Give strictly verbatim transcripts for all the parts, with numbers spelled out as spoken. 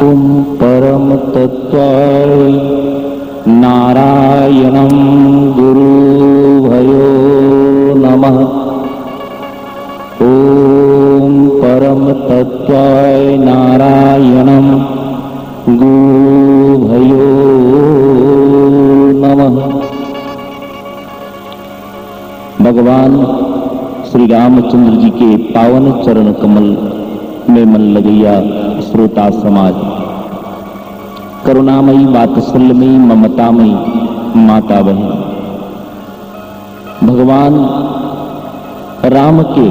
ॐ परम तत्वाय नारायणं गुरुभयो नमः। ॐ परम तत्वाय नारायणं गुरुभयो नमः। भगवान श्री रामचंद्र जी के पावन चरण कमल में मन लगैया श्रोता समाज, करुणामयी, वात्सल्यमयी, ममतामयी माता बहन, भगवान राम के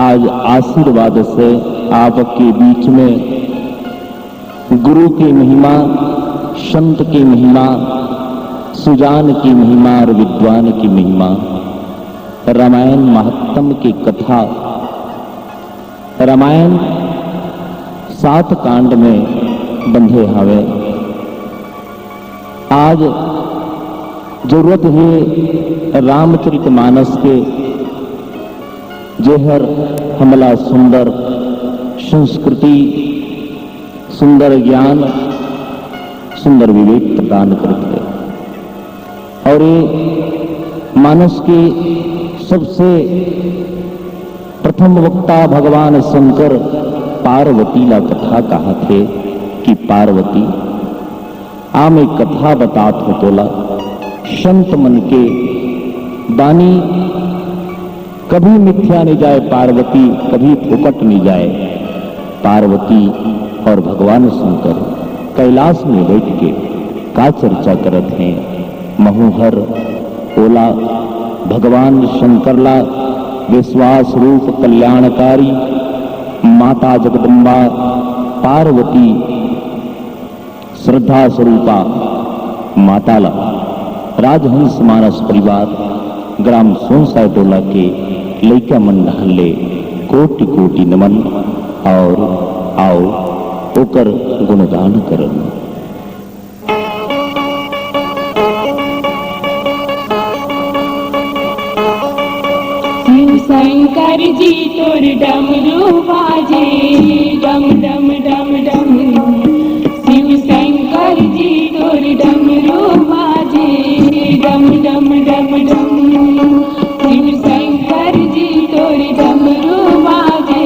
आज आशीर्वाद से आपके बीच में गुरु की महिमा, संत की महिमा, सुजान की महिमा और विद्वान की महिमा, रामायण महात्म की कथा, रामायण सात कांड में बंधे हवे। आज जरूरत हे रामचरित मानस के, जेहर हमला सुंदर संस्कृति, सुंदर ज्ञान, सुंदर विवेक प्रदान करत हे। और ये मानस के सबसे प्रथम वक्ता भगवान शंकर पार्वती ला कथा कहत हे कि पार्वती, आ मैं कथा बतात हों तोला, संत मन के बानी कभी मिथ्या नहीं जाए पार्वती, कभी फोकट नहीं जाए। पार्वती और भगवान शंकर कैलाश में बैठ के का चर्चा करत हैं। महूहर ओला भगवान शंकर ला विश्वास रूप कल्याणकारी माता जगदम्बा पार्वती श्रद्धा स्वरूपा माता ला राजहंस मानस परिवार ग्राम सोनसाय टोला के लइका मन डहर ले कोटि कोटि नमन। और आओ ओकर गुणगान करन। शिव शंकर जी तोर डमरू बाजे, डम डम डम डम। शिव शंकर जी तोर डमरू बाजे, डम डम डम डम। शिव शंकर जी तोर डमरू बाजे,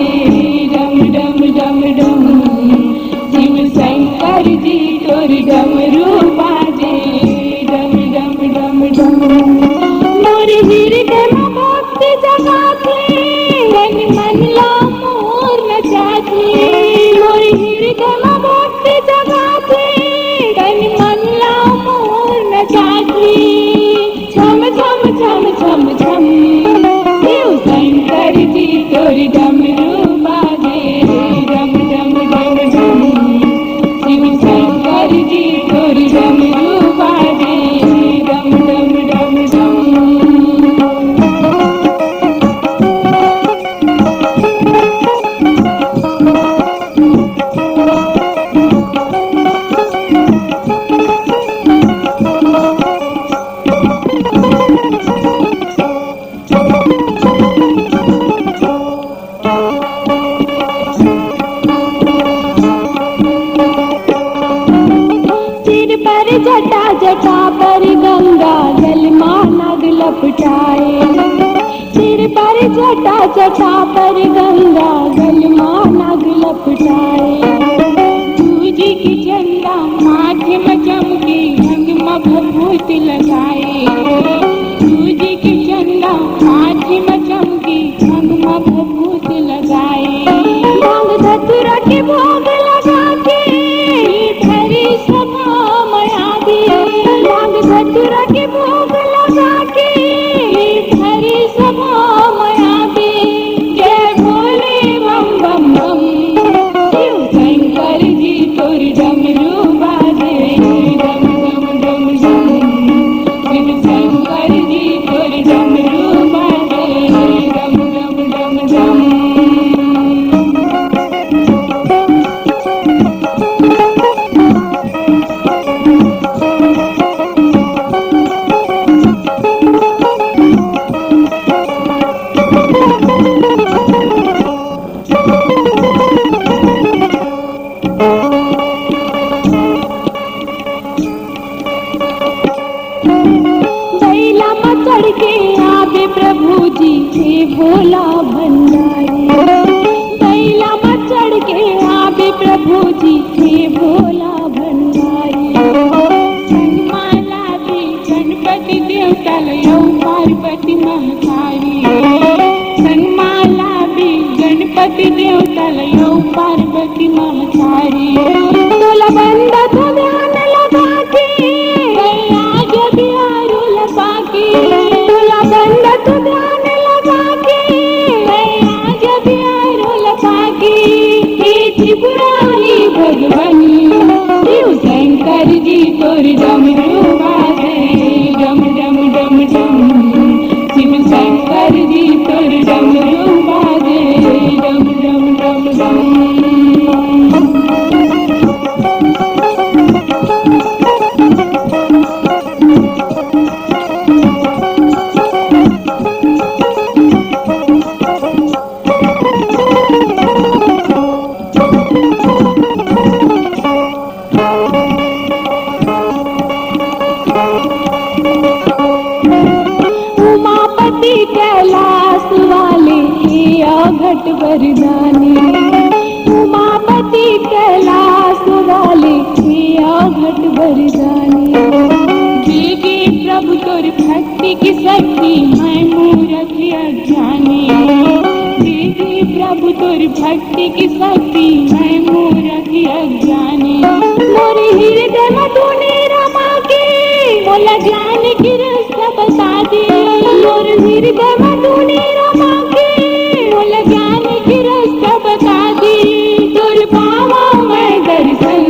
डम डम डम डम। शिव शंकर जी तोर डमरू बाजे, डम डम डम डम। मोर हृदय में भक्ति जगाथे, तन मन ला मोर नचाथे। मोर हृदय में भक्ति जगाथे, तन मन ला मोर नचाथे। छम छम छम छम छम, शिव शंकर जी तोर डमरू बाजे, डम डम डम डम। शिव शंकर जी तोर डमरू बाजे, डम डम डम डम। सिर पर जटा, जटा पर गंगा, गल मा नाग लपटाए। सिर पर जटा, जटा पर गंगा, गल मा नाग लपटाए। सूजी के चंदा माथे म चमके, अंग म भभूत लगाए। सूजी के चंदा माथे म चमके, अंग म भभूत लगाए। भांग धतूरा के भोग लगा के, भरी सभा म आगे। भांग धतूरा के भोग लगा के, भरी सभा म आगे। जय भोले सीखे भोला भंडारी। संगमा लागे गणपति देवता ल अउ पार्वती महतारी। संगमा लागे गणपति देवता ल अउ पार्वती महतारी। तोला बंदत ध्यान लगा के, गैया जब यारो लगा के। तोला बंदत ध्यान लगा के, गैया जब यारो लगा के। हे त्रिपुरारी भगवान, शिव शंकर जी तोर डमरू बाजे, डम डम डम डम। शिव शंकर जी तोर डमरू बाजे, डम डम डम डम। उमापति कैलाश वाले, हे अवघट वरदानी। उमापति कैलाश वाले, हे अवघट वरदानी। देखे प्रभु तोर भक्ति की शक्ति, मैं मूरख अज्ञानी। देखे प्रभु तोर भक्ति की शक्ति, मैं मूरख अज्ञानी। मोर हृदय म तूने रमा के, मोला ज्ञान के रस्ता बता दे। मोर हृदय म तूने रमा के, मोला ज्ञान के रस्ता बता दे। तोर पावा मैं दर्शन,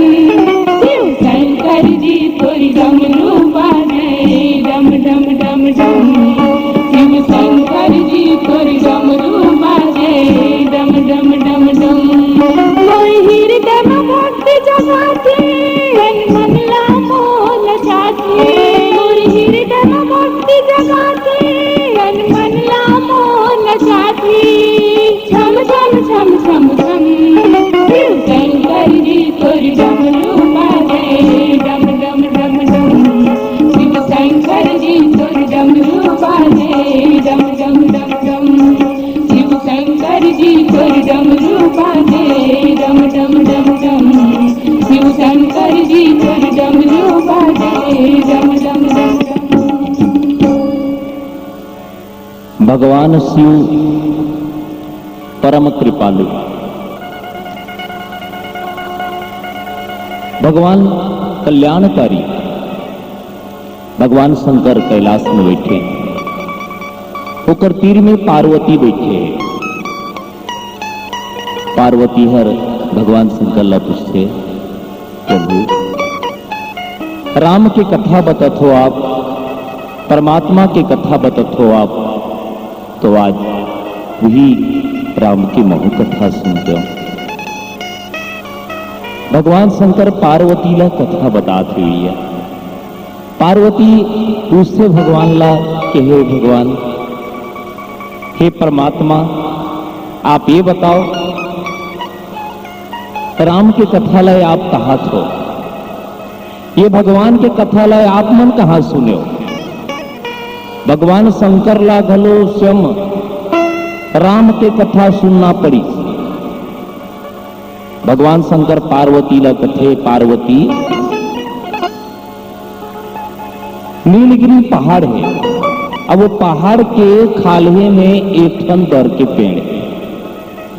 शिव शंकर जी तोर डमरू बाजे, डम डम डम डम। शिव शंकर जी तोर डमरू बाजे, डम डम डम डम। मोर हृदय म भक्ति जगाथे, तन मन ला मोह नचाथे। मोर हृदय म भक्ति जगाथे, तन मन ला मोह नचाथे। छम छम छम छम छम। शिव शंकर जी तोर डमरू बाजे, डम डम डम डम। शिव शंकर जी तोर डमरू बाजे, डम डम डम डम। शिव शंकर जी तोर डमरू बाजे, डम डम डम डम। शिव शंकर जी तोर डमरू बाजे, डम डम डम डम। भगवान शिव परम कृपालु, भगवान कल्याणकारी, भगवान शंकर कैलाश में बैठे, ओकर तीर में पार्वती बैठे हे। पार्वती हर भगवान शंकर ला पूछथे, प्रभु, राम के कथा बतत हो आप, परमात्मा के कथा बतत हो आप, तो आज वही राम के महू कथा सुनते हो। भगवान शंकर पार्वती ला कथा बतात हुई है। पार्वती उससे भगवान ला कहे, भगवान, हे परमात्मा, आप ये बताओ, राम के कथा ला आप कहात हो, ये भगवान के कथा ला आप मन कहाँ सुने हो? भगवान शंकर ला घलो स्वयं राम के कथा सुनना पड़ी। भगवान शंकर पार्वती ला कथे, पार्वती, नीलगिरी पहाड़ है, अब वो पहाड़ के खाल्हे में एक ठन बर के पेड़ है।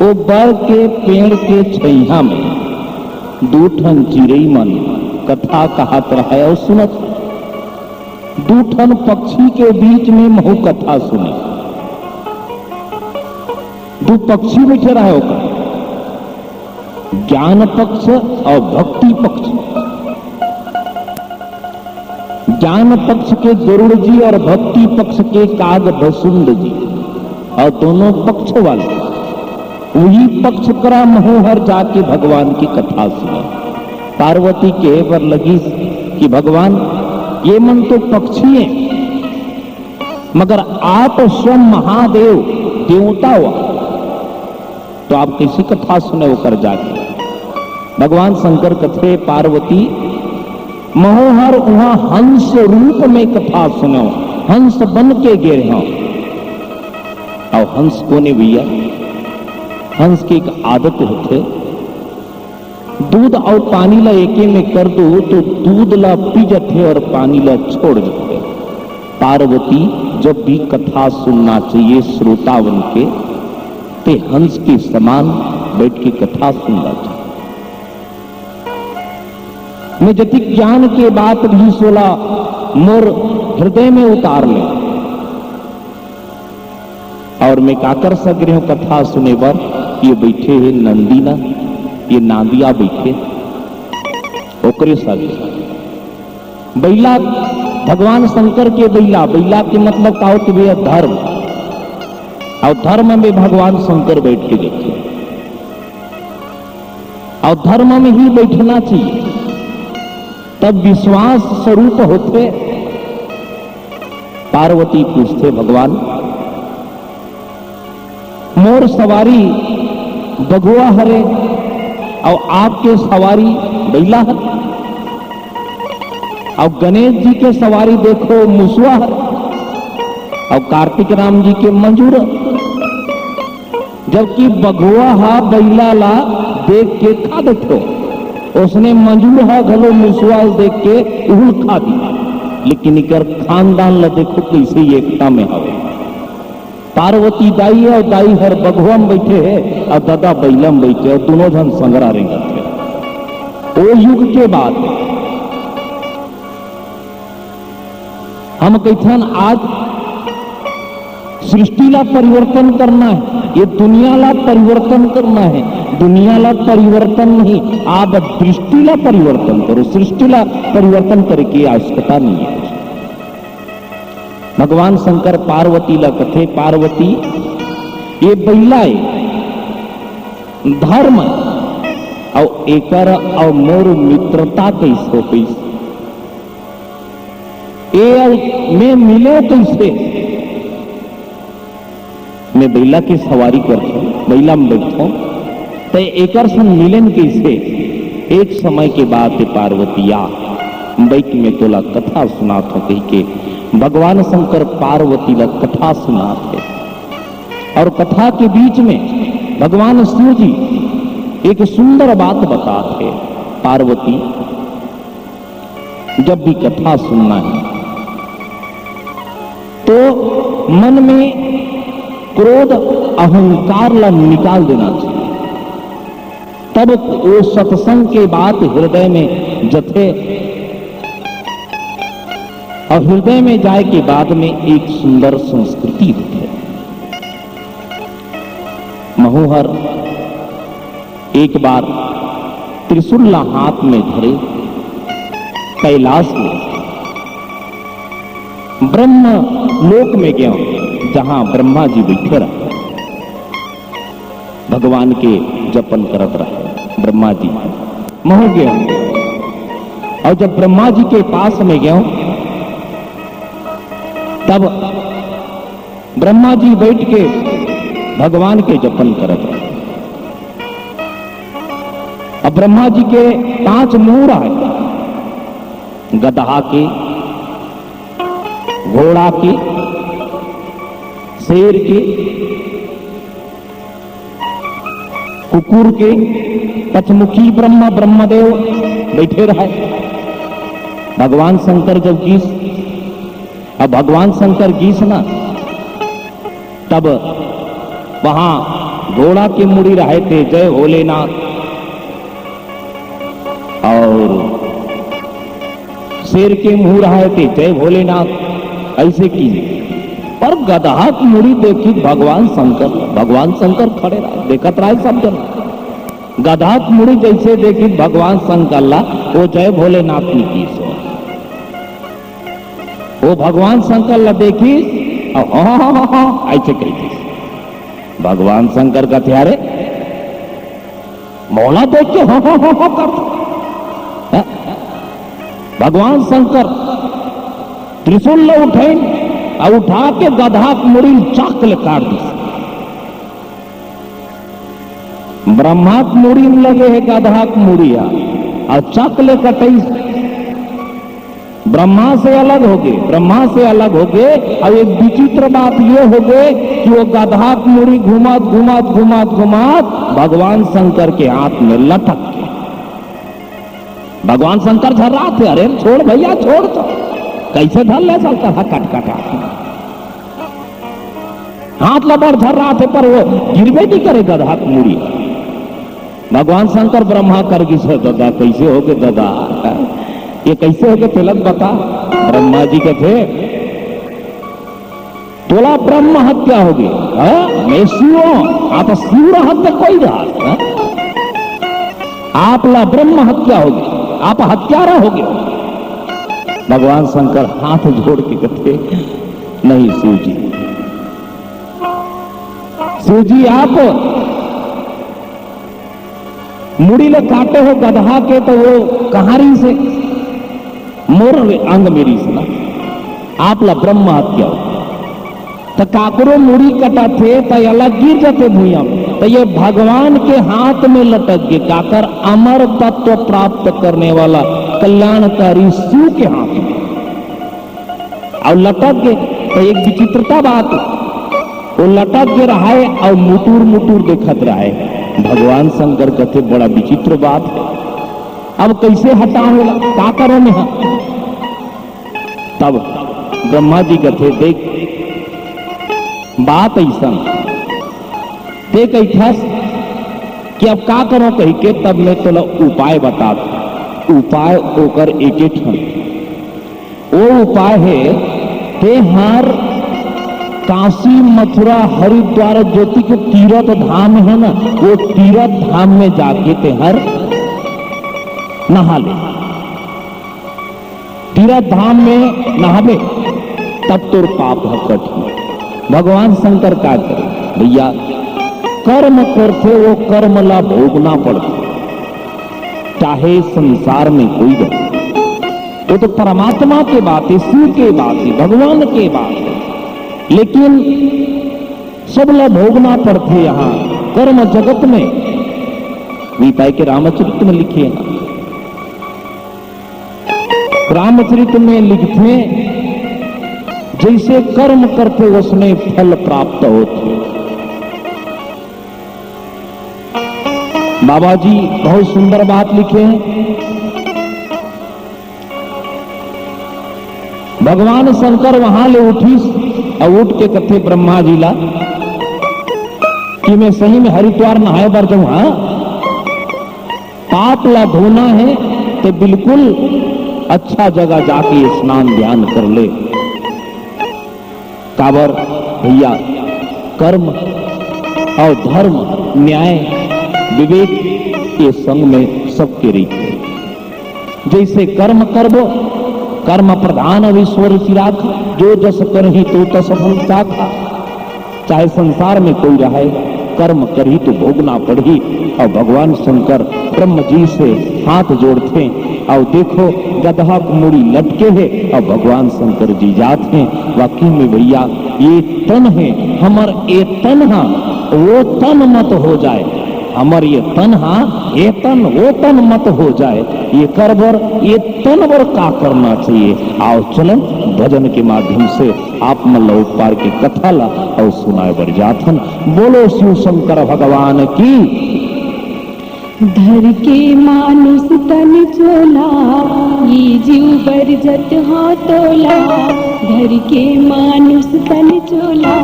ओ बर के पेड़ के छइहां में दू ठन चिरई मन कथा कहत रहय अउ सुनत। दू ठन पक्षी के बीच में महू कथा सुने। दू पक्षी बइठे रहय ओकर, ज्ञान पक्ष अउ भक्ति पक्ष। ज्ञान पक्ष के गरुड़ जी अउ भक्ति पक्ष के काग भसुंड जी, अउ दोनों पक्ष वाले उही पक्ष करा महू हर जाके भगवान के कथा सुने। पार्वती कहे बर लगिस कि भगवान, ये मन तो पक्षी हैं, मगर आप स्वयं महादेव देवता हो, तो आप कइसे कथा सुने ओकर जाके? भगवान शंकर कथे, पार्वती, महू हर उहाँ हंस रूप में कथा सुनव, हंस बन के गे रहंव। अउ हंस कोने भैया? हंस के एक आदत होथे, दूध अउ पानी ला एके में कर दो तो दूध ला पी जथे अउ पानी ला छोड़ जथे। पार्वती, जब भी कथा सुनना चाहिए श्रोतावन के, ते हंस के समान बैठ के कथा सुनना चाहिए। मैं जतिक ज्ञान के बात भी सोला मोर हृदय में उतार ले। अउ मैं काकर सग रेहेंव कथा सुने बर? ये बइठे हे नंदी ना, ये नांदिया बइठे, ओकरे सग। बइला भगवान शंकर के बइला, बइला के मतलब का होथे भैया? धर्म। अउ धर्म में भगवान शंकर बैठ के देखे, अउ धर्म में ही बैठना चाहिए, तब विश्वास स्वरूप होथे। पार्वती पूछथे, भगवान, मोर सवारी बघुआ हरे अउ आपके सवारी बइला हरे, अउ गणेश जी के सवारी देखो मुसवा हरे, अउ कार्तिक राम जी के मंजूर। जबकि बघुआ हा बइला ला देख के खा देथे, ओसने मंजूर हा घलो मुसवा ल देख के उहुल खा दी। लेकिन इकर खानदान ला देखो, कइसे एकता में हवे। पार्वती दाई हे अउ दाई हर बघुआ में बइठे हे अउ ददा बइला में बइठे हे, अउ दूनों झन संघरा रेंगत हे। ओ युग के बात हे। हम कहिथन आज सृष्टि ला परिवर्तन करना हे, ये दुनिया ला परिवर्तन करना हे। दुनिया ला परिवर्तन नहीं, आप दृष्टि ला परिवर्तन करो। सृष्टि ला परिवर्तन करे के आवश्यकता नहीं हे। भगवान शंकर पार्वती ला कथे, पार्वती, ये बइला ए धर्म ए, अउ एकर अउ मोर मित्रता कइसे होइस? ए अउ मैं मिलेंव कइसे? मैं बइला के सवारी करथंव, बइला में बइठथंव, त एकर संग मिलेंव कइसे? एक समय के बात हे पार्वती, आ बइठ, मैं तोला कथा सुनाथंव कहिके भगवान शंकर पार्वती ला कथा सुनाथे। अउ कथा के बीच में भगवान शिव जी एक सुंदर बात बताथे, पार्वती, जब भी कथा सुनना हे तो मन में क्रोध, अहंकार ला निकाल देना चाहिए। तब वो सत्संग के बात हृदय में जथे अउ हृदय में जाए के बाद में एक सुंदर संस्कृति होथे। महूं हर एक बार त्रिशूल ला हाथ में धरे कैलाश में ब्रह्म लोक में गेंव, जहां ब्रह्मा जी बइठे रहे, भगवान के जपन करत रहे ब्रह्मा जी। महूं गेंव अउ जब ब्रह्मा जी के पास में गेंव, तब ब्रह्मा जी बइठ के भगवान के जपन करत रहे। अब ब्रह्मा जी के पांच मुंह रहे, गदहा के, घोड़ा के, शेर के, कुकुर के। पचमुखी ब्रह्मा, ब्रह्मदेव बइठे रहे। भगवान शंकर जब गीस, अब भगवान शंकर गीस ना, तब वहां घोड़ा के मुड़ी रहे ते जय भोलेनाथ, अउ शेर के मुंह रहे ते जय भोलेनाथ, अइसे की। पर गदहा के मुड़ी देखिस भगवान शंकर, भगवान शंकर खड़े रहे, देखत रहे सब जन। गदहा के मुड़ी जइसे देखिस भगवान शंकर ला, वो जय भोलेनाथ नइ गीस। वो भगवान शंकर ला देखिस अउ हाँ, हाँ, हाँ, हाँ, अइसे कहि दिस। भगवान शंकर कथे, अरे, मोला देख के हाँ, हाँ, हाँ, हाँ करथे। हैं? भगवान शंकर त्रिशूल ला उठाइन अउ उठा के गदहा के मुड़ी ल चाक ले काट दिस। ब्रह्मा के मुड़ी में लगे हे गदहा के मुड़ी ह, अउ चाक ले कटइस। ब्रह्मा से अलग होगे, ब्रह्मा से अलग होगे। अउ एक विचित्र बात ये होगे कि वो गदहा के मुड़ी घुमात, घुमात, घुमात, घुमात भगवान शंकर के हाथ में लटक गे। भगवान शंकर झर्राथे, "अरे छोड़ भैया, छोड़ तो।" कइसे धर ले शंकर? हा, कटकटा। हाथ ला बड़ झर्राथे, पर वो गिरबे नइ करे गदहा के मुड़ी। भगवान शंकर ब्रह्मा कर गिस हे, "ददा, कइसे होगे ददा? ये कइसे होगे, तेला तो बता।" ब्रह्मा जी कथे, "तोला ब्रह्म हत्या होगे।" "हाँ, मैं शिव हूँ।" "हाँ, तो शिव रहत तो कोई रहत, हाँ? आप ला ब्रह्म हत्या होगे, आप हत्यारा होगे।" भगवान शंकर हाथ जोड़ के कथे, "नहीं शिव जी, शिव जी, आप मुड़ी ल काटे हो गदहा के, त वो कहाँ रहिस हे? मोर अंग में रहिस ना। आप ला ब्रह्म हत्या हो।" त काकरो मुड़ी कटाथे, त एला गिर जाथे भुइयां में। त ये भगवान के हाथ में लटक गे, काकर अमर तत्व प्राप्त करने वाला कल्याणकारी शिव के हाथ में। अउ लटक गे, त एक विचित्रता बात, वो लटक गे रहाय अउ मुटुर मुटुर देखत रहाय। भगवान शंकर कथे, "बड़ा विचित्र बात हे, अब कइसे हटाओं एला, का करों मैं हा?" तब ब्रह्मा जी कथे, "देख, बात अइसन, तें कहिथस कि अब का करों कहिके, तब मैं तोला उपाय बतात हँव।" उपाय ओकर एके ठन। वो उपाय हे, तें हर काशी, मथुरा, हरिद्वार, जोतिक तीरथ धाम हे ना, वो तीरथ धाम में जाके तें हर नहा ले। तीरथ धाम में नहाबे, तब तोर पाप ह कटही। भगवान शंकर का करे भैया, कर्म करथे, वो कर्म ला भोगना पड़थे, चाहे संसार में कोई रहे। वो तो परमात्मा के बात हे, शिव के बात हे, भगवान के बात हे, लेकिन सब ला भोगना पड़थे यहाँ कर्म जगत में। गीता के रामचरित में लिखे हे, रामचरित में लिखथे, "जइसे कर्म करथे, वइसने फल प्राप्त होथे।" बाबा जी बहुत सुंदर बात लिखे हे। भगवान शंकर वहां ले उठिस अउ उठ के कथे ब्रह्मा जी ला कि मैं सही में हरिद्वार नहाए बर जाऊं, हाँ? पाप ला धोना हे त बिल्कुल अच्छा जगह जाके स्नान ध्यान कर ले। काबर भैया, कर्म अउ धर्म, न्याय, विवेक, ये संग में सबके रहिथे। जइसे कर्म करबो, कर्म प्रधान विश्व रचि राखा, जो जस करही तो तस फल चाखा। चाहे संसार में कोई रहे, कर्म करही तो भोगना पड़ही। अउ भगवान शंकर ब्रह्म जी से हाथ जोड़थे, अउ देखो, गदहा के मुड़ी लटके हे, अउ भगवान शंकर जी जात हे, "वाकई में भैया, ये तन हे हमर, ये तन हा वो तन मत हो जाए, हमर ये तन हा ये तन वो तन मत हो जाए, ये कर बर, ये तन बर का करना चाहिए?" आओ चलन भजन के माध्यम से आप मन ला ओ पार के कथा ला अउ सुनाए बर जात हन। बोलो शिव शंकर भगवान की। धर के मानुष तन चोला, ये जीव बर जत हौं तोला। धर के मानुष तन चोला,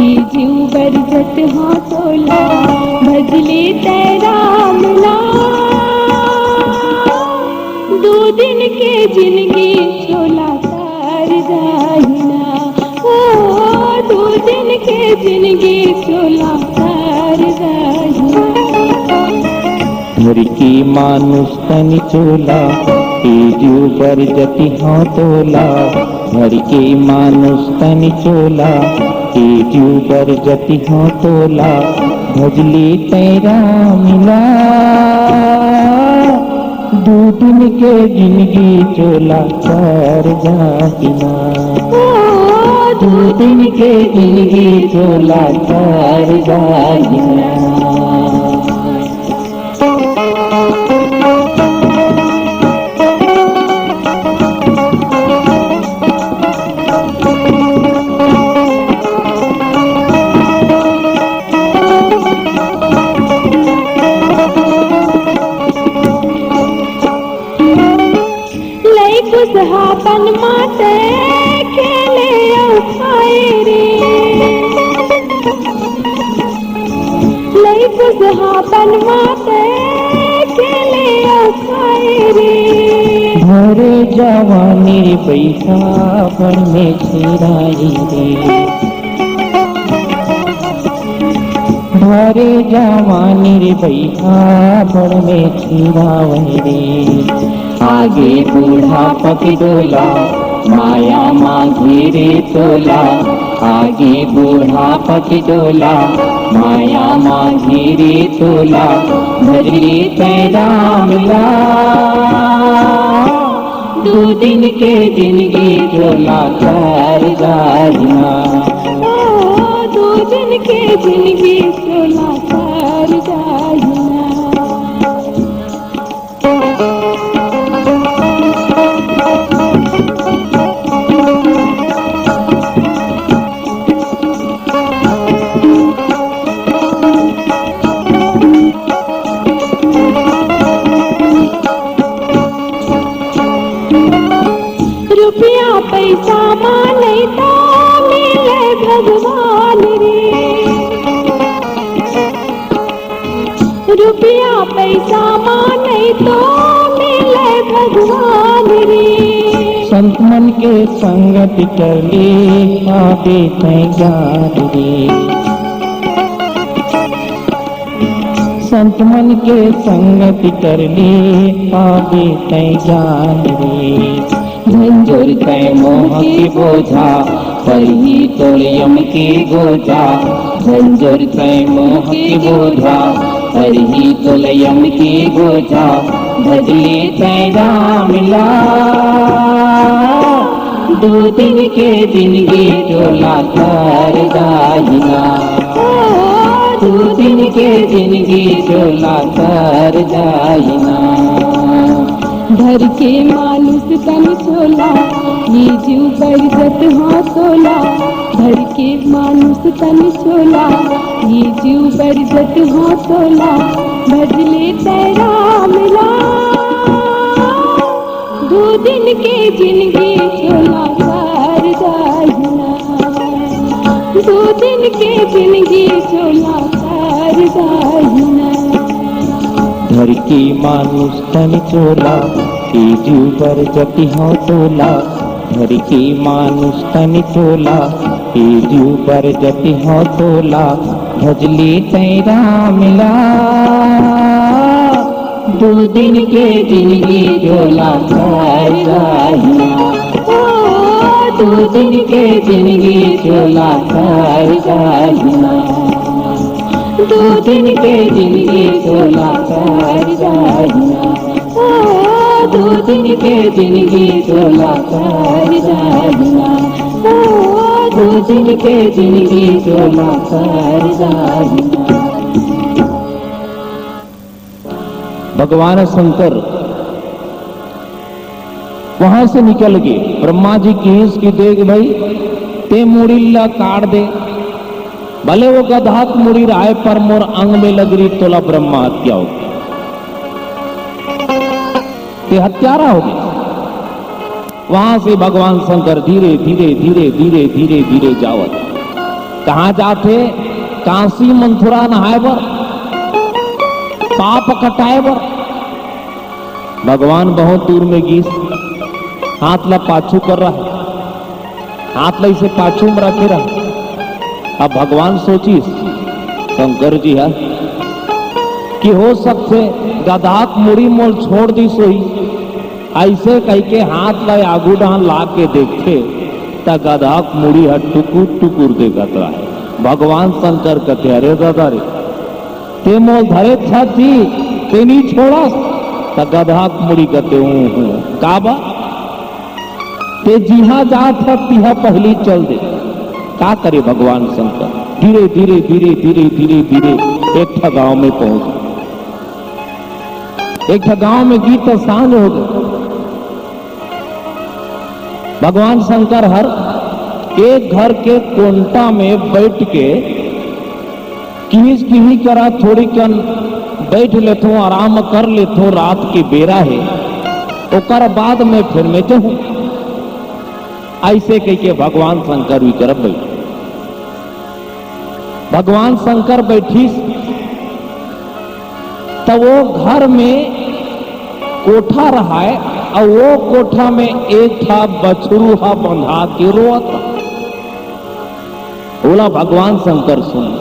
ये जीव बर जत हौं तोला। भजले तै राम ला, दू दिन के जिनगी चोला तार जाही ना। ओ, दू दिन के जिनगी चोला तार जाही ना। धर के मानुष तन चोला, ए जीव बर जति हौं तोला। धर के मानुष तन चोला, ए जीव बर जति हौं तोला। भजले तै राम ला, दू दिन के जिनगी चोला तार जाही ना। ओ, दू दिन के जिनगी चोला तार जाही ना। अपन माते खेले अउ खाए रे। लइकुस हापन माते खेले अउ खाए रे। भरे जवानी रे बइहा बड़ में छिराई रे। भरे जवानी रे बइहा बड़ में छिरावय रे। आगे बूढ़ा पति डोला, माया मांगी रे तोला। आगे बूढ़ा पति डोला, माया मांगी रे तोला। भजली तै राम ला, दू दिन के जिनगी तोला कर जाहिना। ओ, दू दिन के जिनगी तोला कर जाहिना। रुपया पइसा मा नइ तो मिले भगवान रे। रुपया पइसा मा नइ तो मिले भगवान रे। संत मन के संगति कर ले, पाबे तै ज्ञान रे। संत मन के संगति कर ले, पाबे तै ज्ञान रे। झंझोर तै मोह के बोझा, परही तोर यम के गोझा। झंझोर तै मोह के बोझा, परही तोर यम के गोझा। भजले तै राम ला, दू दिन के जिनगी तोला कर जाहिना। ओ, दू दिन के जिनगी तोला कर जाहिना। धर के मानुष तन चोला, ये जीव बरजत हाँ तोला। धर के मानुष तन चोला, ये जीव बरजत हाँ तोला। भजले तै राम ला, दू दिन के जिनगी तोला कर जाहिना। दू दिन के जिनगी तोला कर जाहिना। धर के मानुष तन चोला, ए जीव बरजत हाँ तोला। धर के मानुष तन चोला, ए जीव बरजत हाँ तोला। भजले तै राम ला, दू दिन के जिनगी तोला कर जाहिना। ओ, दू दिन के जिनगी तोला कर जाहिना। दू दिन के जिनगी तोला कर जाहिना। ओ, दू दिन के जिनगी तोला कर जाहिना। ओ, दू दिन के जिनगी तोला कर जाहिना। भगवान शंकर वहां से निकल गए। ब्रह्मा जी किहिस कि देख भाई, ते मुड़ी ला काट दे, भले वो गधा के मुड़ी राय पर मोर अंग में लग रही, तोला ब्रह्मा हत्या हो गया, ते हत्यारा हो गया। वहां से भगवान शंकर धीरे धीरे धीरे धीरे धीरे धीरे जावत। कहां जाथे? काशी मथुरा नहाए बर, पाप कटाए बर। भगवान बहुत दूर में गिस, हाथ ला पाछू कर रहा है, हाथ ला इसे पाछू में रखे रहा। अब भगवान सोचिस, शंकर जी है, कि हो सकथे गधा के मुड़ी मोल छोड़ दिस होही। अइसे कहिके हाथ ला आगू डाहन ला के देखथे, त गधा के मुड़ी ह टुकुर टुकुर देखत रहे। भगवान शंकर कथे, अरे दादा रे, ते मोल धरे छत जी, ते नी छोड़स, त गधा के मुड़ी कथे, हूं, हूं, का बा? ते जिहां जात ह, तिहां पहिली चल दे। का करे भगवान शंकर? धीरे, धीरे, धीरे, धीरे, धीरे, धीरे एक ठा गांव में पहुंच, एक ठा गांव में गिस त सांझ हो गए। भगवान शंकर हर एक घर के कोंटा में बैठ के किहिस, किही करा थोड़ी कन बैठ लेथों, आराम कर लेथों, रात के बेरा हे, ओकर बाद में फिर मैं जाहूं। अइसे कहिके भगवान शंकर विकरम बइठे। भगवान शंकर बइठिस, त वो घर में कोठा रहय, अउ वो कोठा में एक ठा बछरू ह बंधा के रोवत रहय। ओला भगवान शंकर सुन,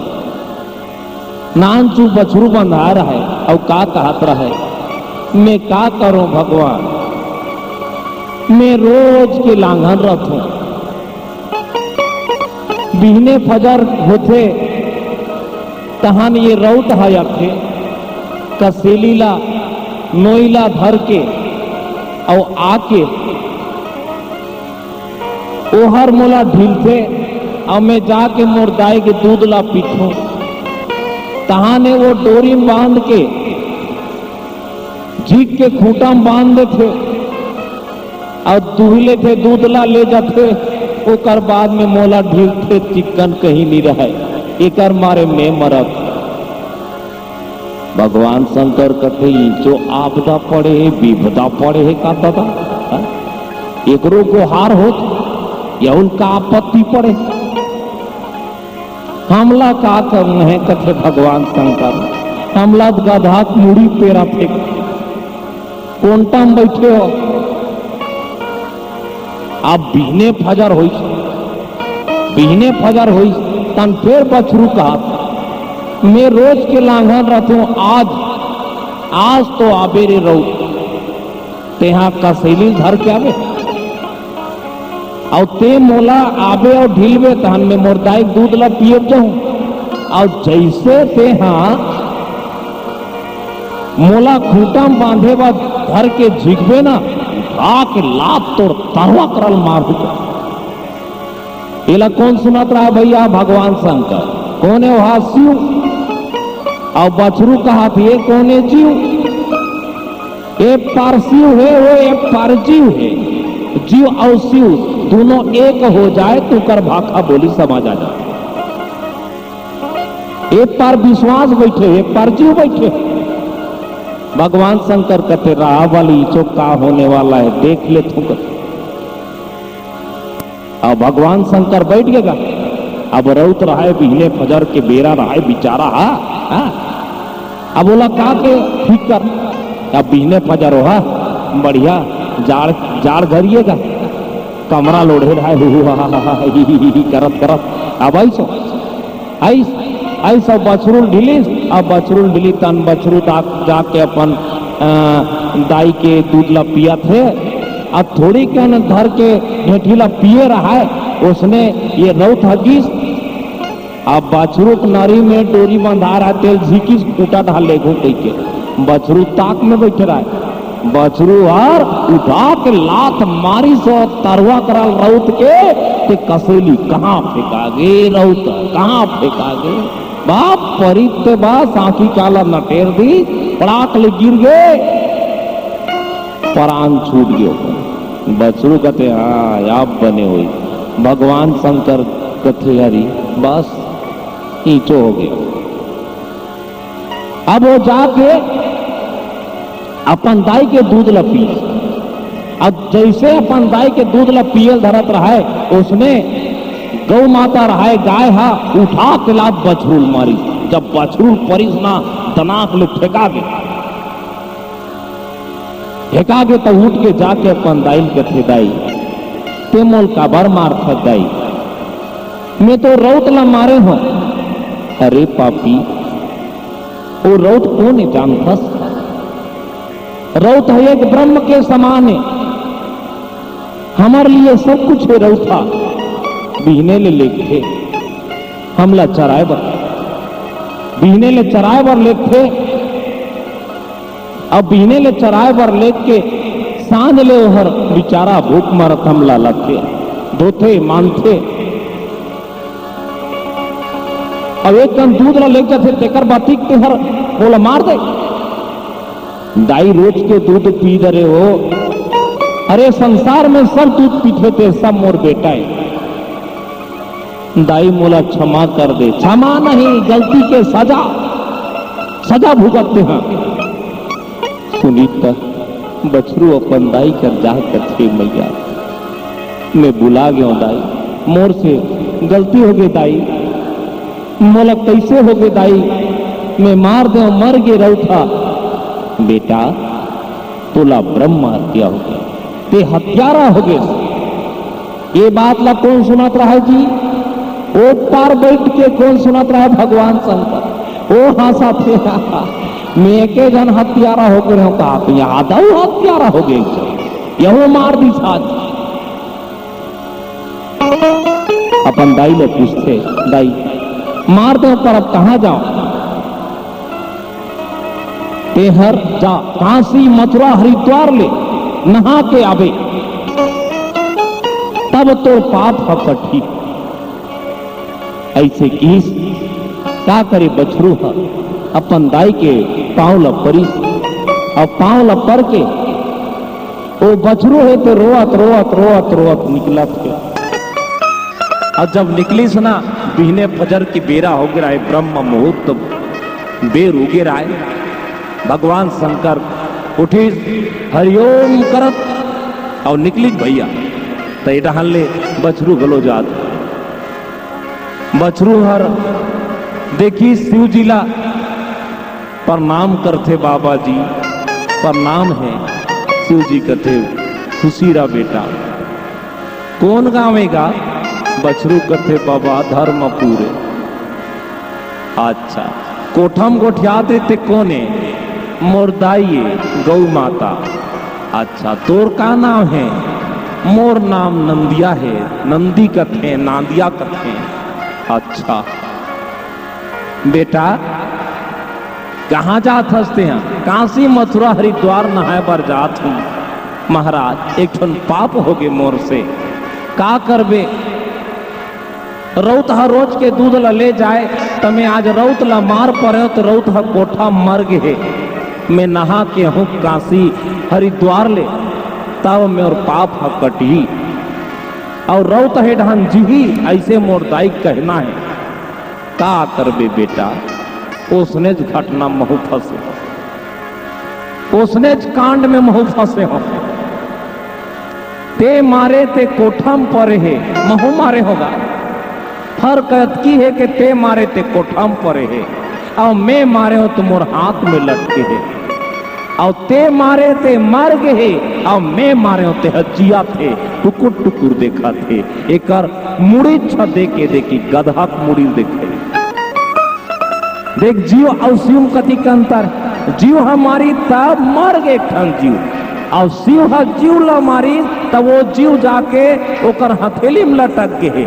नानचु बछरू बंधा रहय, अउ का कहत रहय, "मैं का करों भगवान, मैं रोज के लांघन रथों, बिहने फजर होथे, तहान ये रउत ह आथे, कसेली ला, नोई ला धर के, अउ आके ओहर मोला ढीलथे, अउ मैं जाके मोर दाई के दूध ला पीथों।" तहाने वो डोरी म बांध के, झिक के खूंटा म बांध देथे, अउ दूह लेथे, दूध ला ले जाथे, ओकर बाद में मोला ढीलथे, चिक्कन कहीं नी रहय, एकर मारे मैं मरत। भगवान शंकर कथे, "ई जो आपदा पड़े हे, विपदा पड़े हे का दादा? हाँ? एकरो गोहार होत, या उनका आपत्ति पड़े? हमला का करना हे?" कथे भगवान शंकर, "हमला त गधा के मुड़ी पेरा फेंक, कोंटा म बइठे हो।" अब बिहने फजर होइस, बिहने फजर होइस, तन फेर बछरू कहत, "मैं रोज के लांघन रथों, आज, आज तो आबे रे रउत, तेहा कसेली धर के आबे, अउ ते मोला आबे अउ ढीलबे, तहन मैं मोर दाई के दूध ला पियब जाहूं, अउ जइसे तेहा मोला खूंटा म बांधे बर धर के झिकबे ना, उठा के लात तोर तरवा करल मार दे।" एला कोन सुनत रहा भइया? भगवान शंकर। कोन हे ओहा? शिव। अउ बछरू कहत, "ये कोन हे? जीव। ए पार शिव हे, वो ए पार जीव हे। जीव अउ शिव दूनों एक हो जाय, त ओकर भाखा बोली समझ आ जाय।" ए पार विश्वास बइठे हे, ए पार जीव बइठे हे। भगवान शंकर कथे, "रहा वाली, इचो का होने वाला हे, देख लेथों।" कथे, अब भगवान शंकर बइठ गे गा। अब रउत रहय, बिहने फजर के बेरा रहय, बिचारा हा, हा? अब ओला का के ठीक कर, अब बिहने फजर ओहा बढ़िया जाड़, जाड़ घरिए गा, कमरा ल ओढ़े रहय, हु, हु, हा, हा, हा, हा, ही, ही, ही, ही करत करत अब अइस, अइस, अइस, अब बछरू ल ढिलिस, अब बछरू ल ढिलिस, तन बछरू दा-, जाके अपन, अ, दाई के दूध ला पियत हे। अब थोड़ी कन धर के ढेंठी ला पिए रहय, ओसने ये रउत ह गिस। अब बछरू के नरी में डोरी बंधा रहय, तेला झिकिस, खूंटा डाल लेगो कहिके। बछरू ताक में बइठे रहय। बछरू हर उठा के लात मारिस अउ तरवा करल रउत के, ते कसेली कहाँ फेंका गे, रउत कहाँ फेंका गे। बाप परी ते बा, साँखी काला नटेर दी, पड़ाक ले गिर गे, परान छूट गयो। बछरू कथे, "हाँ, अब बने होई।" भगवान शंकर कथे, "हरी, बस, ईचो हो गयो।" अब वो जाके अपन दाई के दूध ल पीस। अब जइसे अपन दाई के दूध ल पियल धरत रहय, ओसने गौ माता रहय, गाय ह उठा के लात बछरू ल मारिस। जब बछरू ल परिस ना, दनाक ले फेंका गे। फेंका गे त उठ के जाके अपन दाई ल कथे, "दाई, ते मोल काबर मारथस दाई? मैं तो रउत ल मारे हों।" "अरे पापी, ओ रउत कोन ए जानथस? रउत ह एक ब्रह्म के समान ए। हमर लिए सब कुछ हे रउत ह। बिहने ले लेगथे हमला चराय बर। बिहने ले चराय बर लेगथे। अब बिहने ले चराय बर लेग के सांझ ले ओहर बिचारा भूख मरत हमला लाथे, धोथे, मांजथे।" अब एक कन दूध ला लेग जाथे, तेकर बातिक तेहर ओला मार दे। दाई रोज के दूध पी डरे हो। अरे संसार में सब दूध पीथे ते सब मोर बेटा ए। दाई मोला क्षमा कर दे। क्षमा नहीं, गलती के सजा, सजा भुगतते हैं। सुनीता, बछरू अपन दाई कर जा कथे, "मैया, मैं बुला गेंव दाई, मोर से गलती होगे दाई, मोला कइसे होगे दाई, मैं मार देंव, मर गे रउत हा। बेटा, तोला ब्रह्म हत्या होगे, ते हत्यारा होगे। ये बात ला कोन सुनत रहा जी? ओ पार बइठ के कोन सुनत रहा? भगवान शंकर। ओ हाँसथे। मैं एके झन हत्यारा होगे रहेंव का? त यादव हत्यारा होगे, यहू मार दिस आज। अपन दाई ले पूछथे, दाई, मार देंव पर अब कहाँ जांव? तेहर जा काशी, मथुरा, हरिद्वार ले नहा के आबे, तब तोर पाप ह कटही। अइसे किहिस, का करे बछरू ह अपन दाई के पाँव ल परिस, अउ पाँव ल पर के ओ बछरू हे ते रोवत, रोवत, रोवत, रोवत निकलत हे। अउ जब निकलिस ना, बिहने फजर के बेरा होगे राहय, ब्रह्म मुहूर्त बेर होगे राहय। भगवान शंकर उठिस, हरिओम करत अउ निकलिस भइया। त ए डहन ले बछरू घलो जात। बछरू हर देखिस शिव जी ला, प्रणाम करथे, बाबा जी प्रणाम हे। शिव जी कथे, खुशी रह बेटा। कोन गाँव ए गा? बछरू कथे, बाबा धर्मपुर ए। अच्छा, कोठा म गोठियात हे ते कोन ए? मोर दाई ए, गऊ माता। अच्छा, तोर का नाम हे? मोर नाम नंदिया हे, नंदी कथे, नांदिया कथे। अच्छा बेटा, कहाँ जात हस तेहा? काशी, मथुरा, हरिद्वार नहाय बर जात हूँ। महाराज, एक ठन पाप होगे मोर से। का करबे? रउत ह रोज के दूध ल ले जाय, त मैं आज रउत ल मार परेंव, त रउत ह कोठा मर गे हे। मैं नहा के आहूँ काशी हरिद्वार ले, तब मोर पाप ह कटही। अउ रउत हे डहन जीही, अइसे मोर दाई कहना हे। का करबे बेटा, ओसनेच घटना महू फँसे हों, ओसनेच कांड में महू फँसे हों। ते मारे ते कोठा म परे हे, महू मारे हों गा। फर्क अतकी हे के ते मारे ते कोठा म परे हे, अउ मैं मारे हों त मोर हाथ में लटके हे। अउ ते मारे ते मर गे हे, अउ मैं मारे हों ते ह जियत हे, टुकुर टुकुर देखत हे। एकर मुड़ी छ देखे देखी, गदहा के मुड़ी देखे। देख, जीव अउ शिव म कतिक अंतर। जीव ह मारिस त मर गे एक ठन जीव, अउ शिव ह जीव ल मारिस त ओ जीव जाके ओकर हथेली म लटक गे हे,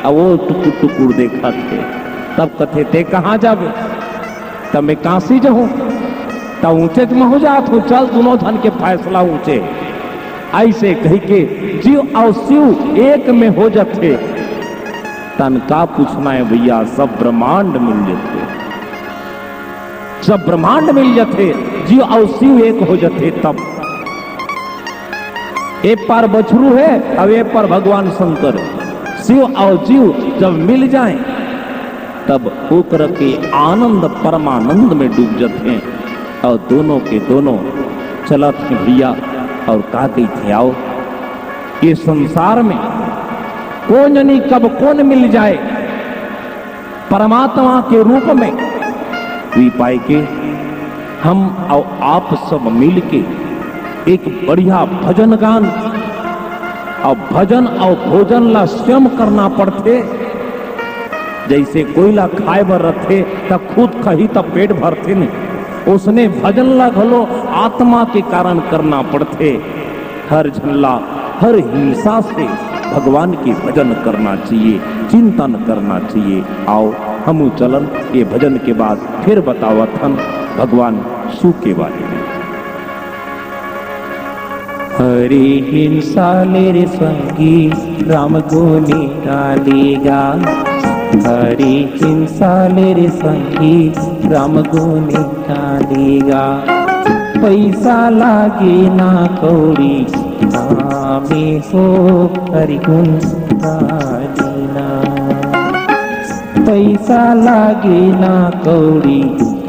अउ ओ टुकुर टुकुर देखत हे। तब कथे, ते कहाँ जाबे? त मैं काशी जाहूँ, त उँहेच महू जात हूँ, चल दूनों झन के फैसला उँहेच। अइसे कहिके जीव अउ शिव एक में हो जथे। तन का पूछना हे भइया, सब ब्रह्मांड मिल जथे, सब ब्रह्मांड मिल जथे, जीव अउ शिव एक हो जथे तब। ए पार बछरू हे, अउ ए पार भगवान शंकर। शिव अउ जीव जब मिल जाय, तब ओकर के आनंद, परमानंद में डूब जथे, अउ दूनों के दूनों चलत हे भइया। अउ का कहिथे, आओ, ये संसार में कोन जनी कब कोन मिल जाय, परमात्मा के रूप में। वी पाय के हम अउ आप सब मिल के एक बढ़िया भजन गान, अउ भजन अउ भोजन ला स्वयं करना पड़थे। जइसे कोई ला खाय बर रथे, त खुद खाही त पेट भरथे नहीं, ओसने भजन ला घलो आत्मा के कारण करना पड़थे। हर झन ला हर हिंसा से भगवान के भजन करना चाहिए, चिंतन करना चाहिए। आओ, हमू चलन ये भजन के बाद फिर बतावत हन भगवान शिव के बारे में। हरि हिंसा ले रे संगी, राम गुनी डालेगा। हरि हिंसा ले रे संगी, राम गुनी डालेगा। पैसा लागे ना कौड़ी, नामे हो हरि गुन गालिना। पैसा लागे ना कौड़ी,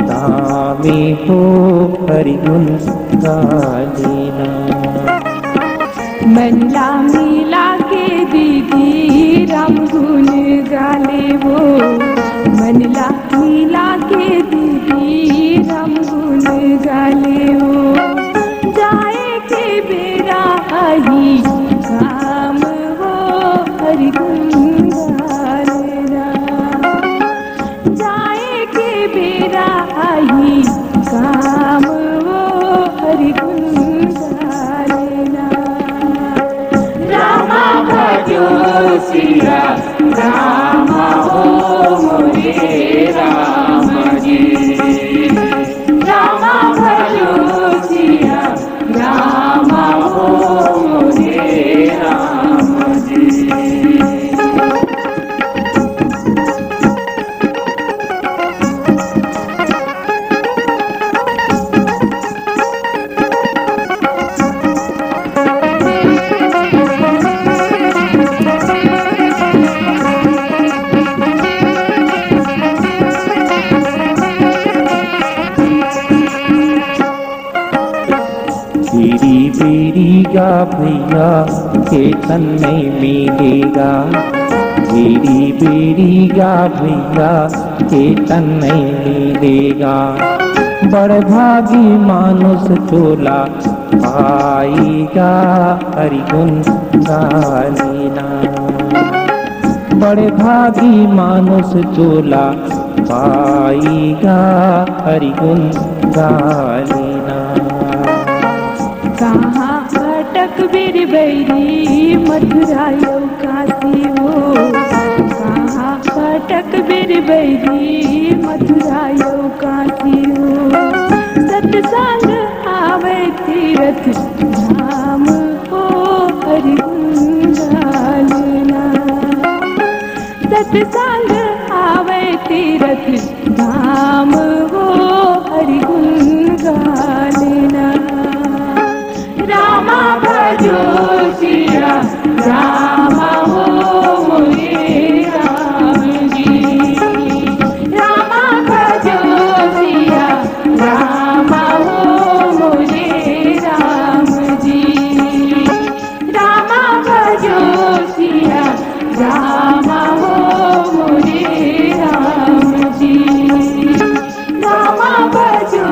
नामे हो हरि गुन गालिना। मन ला मिला के दीदी राम गुन गाले वो, मन ला मिला के दीदी राम गुन गाले वो। जाए के बेरा आही काम वो, हरि गुन गाले ना। जाए के बेरा आही काम वो, हरि गुन गाले ना। रामा भजो सिया रामा हो मोरे राम जी। रामा भजो सिया रामा हो मोरे राम जी। बेरी बेरी गा भैया, चेतन नहीं मिलेगा। बेरी बेरी गा भैया, चेतन नहीं मिलेगा। बड़ भागी मानुष चोला पाएगा, हरि गुन गाने ना। बड़ भागी मानुष चोला पाएगा, हरि गुन गाने ना। कहाँ अटक बेर बैरी मथुरा यौ काशी हो, कहाँ अटक बेर बैरी मथुरा यौ काशी हो। सत्संग आवे तीरथ धाम हो, हरि गुन गाले ना। सत्संग आवे तीरथ धाम वो, हरि गुन गाले ना। रामा भजो सिया रामा हो मोरे राम जी। रामा भजो सिया रामा हो मोरे राम जी। रामा भजो सिया रामा हो मोरे राम जी। रामा भजो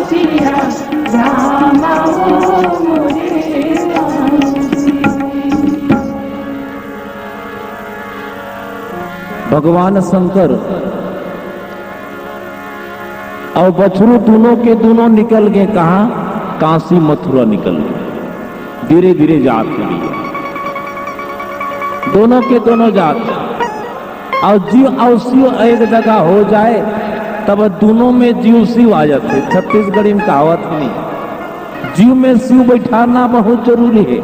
सिया रामा हो मोरे राम जी। भगवान शंकर अउ बछरू दूनों के दूनों निकल गे कहाँ? काशी मथुरा निकल गे। धीरे धीरे जात हे भैया, दूनों के दूनों जात। अउ जीव अउ शिव एक जगह हो जाए, तब दूनों में जीव शिव आ जाथे। छत्तीसगढ़ी में कहावत नहीं, जीव में शिव बैठारना बहुत जरूरी हे।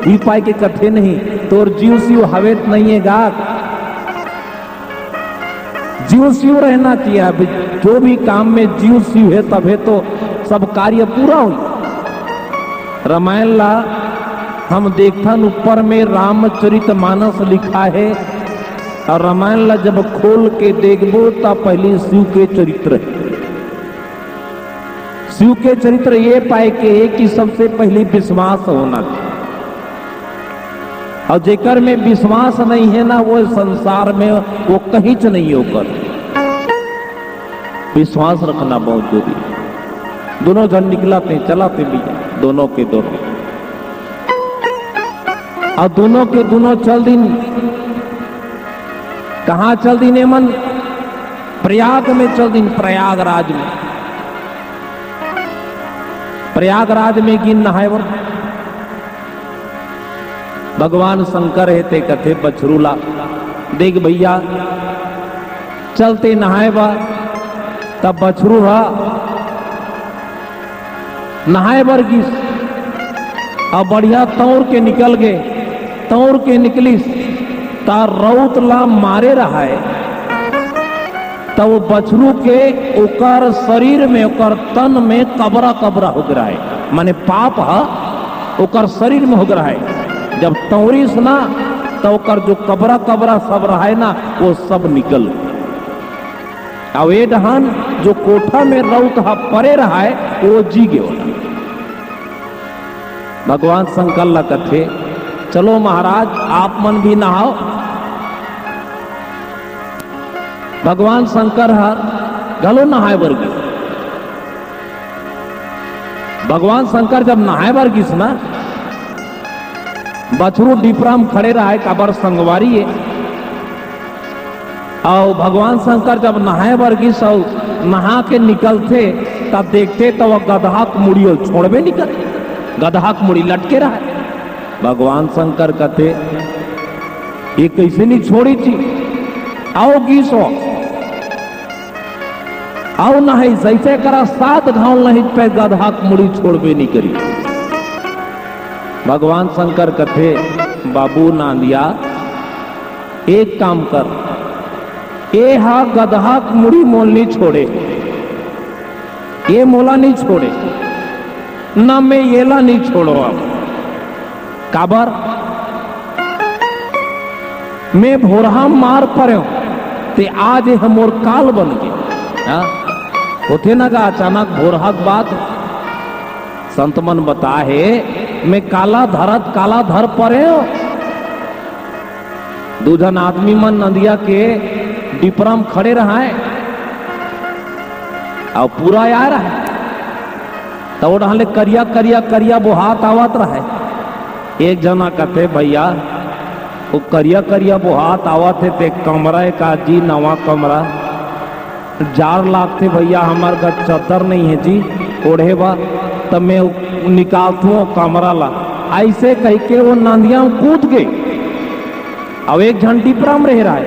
ई पाय के कथे नहीं, तोर जीव शिव हवे त नहीं हे गा। जीव शिव रहना चाहिए। अब जो भी काम में जीव शिव हे, तभे तो सब कार्य पूरा होई। रामायण ला हम देखथन, ऊपर में रामचरित मानस लिखा हे, अउ रामायण ला जब खोल के देखबो, त पहिली शिव के चरित्र हे। शिव के चरित्र ये पाए के हे कि सबसे पहिली विश्वास होना चाहिए। अउ जेकर में विश्वास नहीं हे ना, वो संसार में वो कहींच नहीं हे। ओकर विश्वास रखना बहुत जरूरी हे। दूनों झन निकलत हे, चलत हे भैया, दूनों के दूनों। अउ दूनों के दूनों चल दिन। कहाँ चल दिन एमन? प्रयाग में चल दिन, प्रयागराज में। प्रयागराज में गिन नहाए बर। भगवान शंकर हे ते कथे बछरू ला, देख भैया, चल ते नहाए बर। तब बछरू हा नहाए बर गिस, अउ बढ़िया तौर के निकल गे। तौर के निकलिस, त रउत ला मारे रहय, त वो बछरू के ओकर शरीर में, ओकर तन में कबरा कबरा हो गे रहय, माने पाप ह ओकर शरीर में हो गे रहय। जब तौरिस ना, त ओकर जो कबरा कबरा सब रहय ना, वो सब निकल गे। अउ ए डहन जो कोठा में रउत ह परे रहय, वो जी गे ओला। भगवान शंकर ला कथे, चलो महाराज, आप मन भी नहाओ। भगवान शंकर हर घलो नहाए बर गिस। भगवान शंकर जब नहाए बर गिस ना, बछरू डिपरा म खड़े रहय, काबर संगवारी हे। अउ भगवान शंकर जब नहाए बर गिस अउ नहा के निकलथे, तब देखथे त वो गदहा के मुड़ी अउ छोड़बे नइ करे, गदहा के मुड़ी लटके रहय। भगवान शंकर कथे, "ये कइसे नइ छोड़िस जी?" अउ गिस वो, अउ नहाइस, अइसे करा सात घांव नहाइस, फेर गदहा के मुड़ी छोड़बे नइ करिस। भगवान शंकर कथे, "बाबू नांदिया, एक काम कर, ए हा गदहा के मुड़ी मोला नइ छोड़े, ए मोला नइ छोड़े, न मैं एला नइ छोड़ों अब।" काबर? मैं भोरहा मार परेंव, ते आज ए ह मोर काल बन गे। हाँ? होथे न गा अचानक भोरहा के बात। संत मन बताए हे, मैं काला धरत काला धर परेंव। दू झन आदमी मन नंदिया के डिपरा म खड़े रहय, अउ पूरा आय रहय, त ओ डहन ले करिया, करिया, करिया बोहात आवत रहय। एक झना कथे, "भइया, वो करिया, करिया बोहात आवत हे, ते कमरा एक आजी नवा कमरा, जाड़ लागथे भइया, हमर घर चद्दर नइ हे जी ओढ़े बर, त मैं निकालथों कमरा ला।" अइसे कहिके वो नंदिया म कूद गे। अउ एक झन डिपरा म रहे रहय,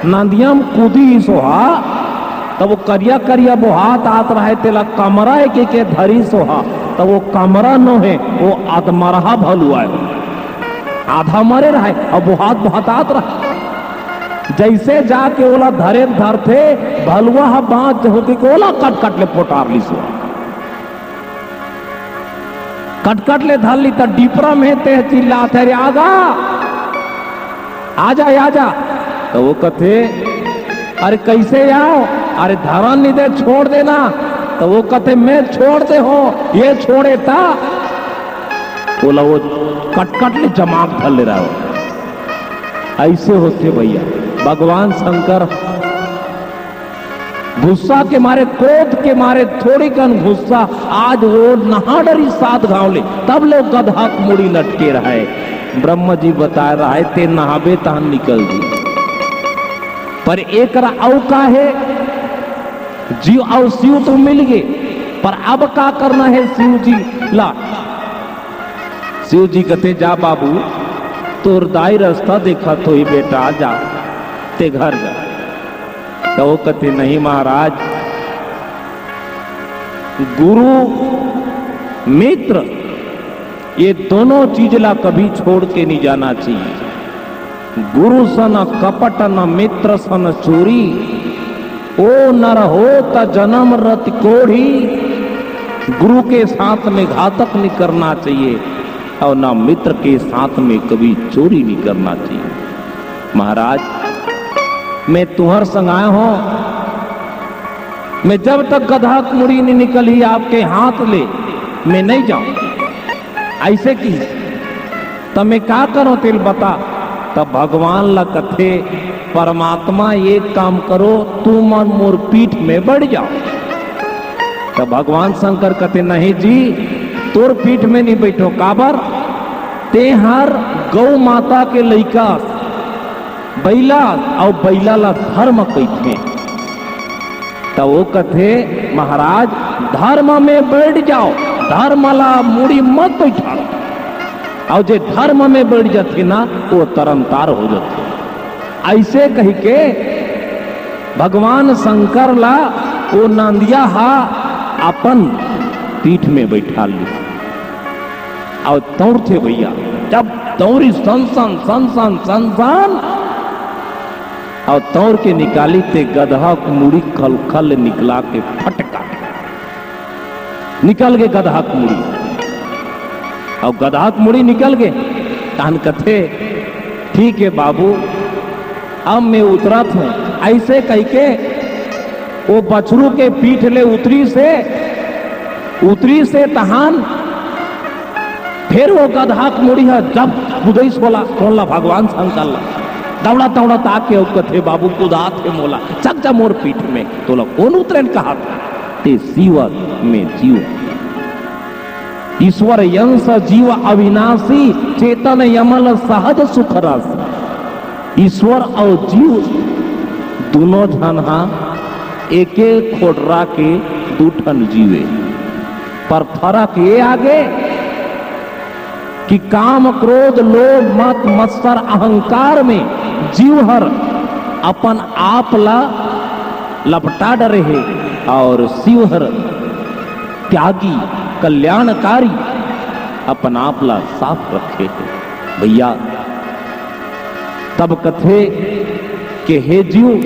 नंदिया म कूदिस ओहा, त वो करिया करिया बोहात आत रहय, तेला कमरा ए कहिके धरिस ओहा, त वो कमरा नोहे, वो अधमरहा भलुवा आय, आधा मरे रहय, अउ बोहात बोहात आत रहय। जइसे जाके ओला धरे धरथे, भलुवा ह बांच होके ओला कटकट ले पोटार लिस ओहा। कटकट ले धर लिस त डिपरा म हे ते चिल्लात हे, "अरे आजा, आजा, आजा।" त वो कथे, "अरे कइसे आंव? अरे धरन नइ दे, छोड़ देना।" त वो कथे, "मैं छोड़ दे हों, ये छोड़े त।" ओला वो कटकट ले जमा के धर ले रहय। अइसे होथे भइया, भगवान शंकर गुस्सा के मारे, क्रोध के मारे, थोड़ी कन गुस्सा, आज वो नहा डरिस सात घांव ले, तब ले गदहा के मुड़ी लटके रहय। ब्रह्मा जी बताए रहय, "ते नहाबे तहन निकल जी।" पर एकरा अउ का हे, जीव अउ शिव तो मिल गे, पर अब का करना हे शिव जी ला? शिव जी कथे, "जा बाबू, तोर दाई रस्ता देखत होही बेटा, जा, ते घर जा।" त वो कथे, "नहीं महाराज, गुरु, मित्र, ये दोनों चीज ला कभी छोड़ के नहीं जाना चाहिए। गुरु सन कपट न मित्र सन चोरी, ओ नर होत जनम रति कोढ़ी।" गुरु के साथ में घातक नहीं करना चाहिए और ना मित्र के साथ में कभी चोरी नहीं करना चाहिए। महाराज, मैं तुंहर संग आए हों, मैं जब तक गदहा के मुड़ी नहीं निकलही आपके हाथ ले, मैं नहीं जांव। अइसे कहिस, त मैं का करों तेला बता? त भगवान ला कथे, "परमात्मा एक काम करो, तुमन मोर पीठ में बइठ जाव।" त भगवान शंकर कथे, "नहीं जी, तोर पीठ में नहीं बइठों।" काबर? तेंहर गौ माता के लइका अस। बइला अउ बइला ला धर्म कहिथे। त वो कथे, "महाराज, धर्म में बइठ जाव, धर्म ला मुड़ी मत बइठाव।" अउ जे धर्म में बइठ जाथे ना, वो तरनतार हो जाथे। अइसे कहिके भगवान शंकर ला वो नंदिया हा अपन पीठ में बइठा लिस। अउ तौरथे भइया, जब तौरिस सन सन, सन सन, सन सन, अउ तौर के निकालिस ते गदहा के मुड़ी खलखल ले निकला के फटका निकल गे गदहा के मुड़ी। अउ गदहा के मुड़ी निकल गे, तहन कथे, "ठीक हे बाबू, अब मैं उतरत हों।" अइसे कहिके वो बछरू के पीठ ले उतरिस हे, उतरिस हे तहन फेर वो गधा के मुड़ी ह जब कुदइस ओला, कोन ला, भगवान शंकर ला। दौड़त दौड़त आके अउ कथे, "बाबू, कुदात हे मोला, चघ जा मोर पीठ में।" तोला कोन उतरेन कहत? ते शिव में जीव। ईश्वर अंश जीव अविनाशी, चेतन अमल सहज सुख रस। ईश्वर अउ जीव दूनों झन हा एके खोड़रा के दू ठन जीव ए, पर फरक ये आगे कि काम, क्रोध, लोभ, मद, मत्सर, अहंकार में जीव हर अपन आप ला लपटा डरे हे अउ शिव हर त्यागी, कल्याणकारी, अपन आप ला साफ रखे हे। भैया, तब कथे के हे जीव,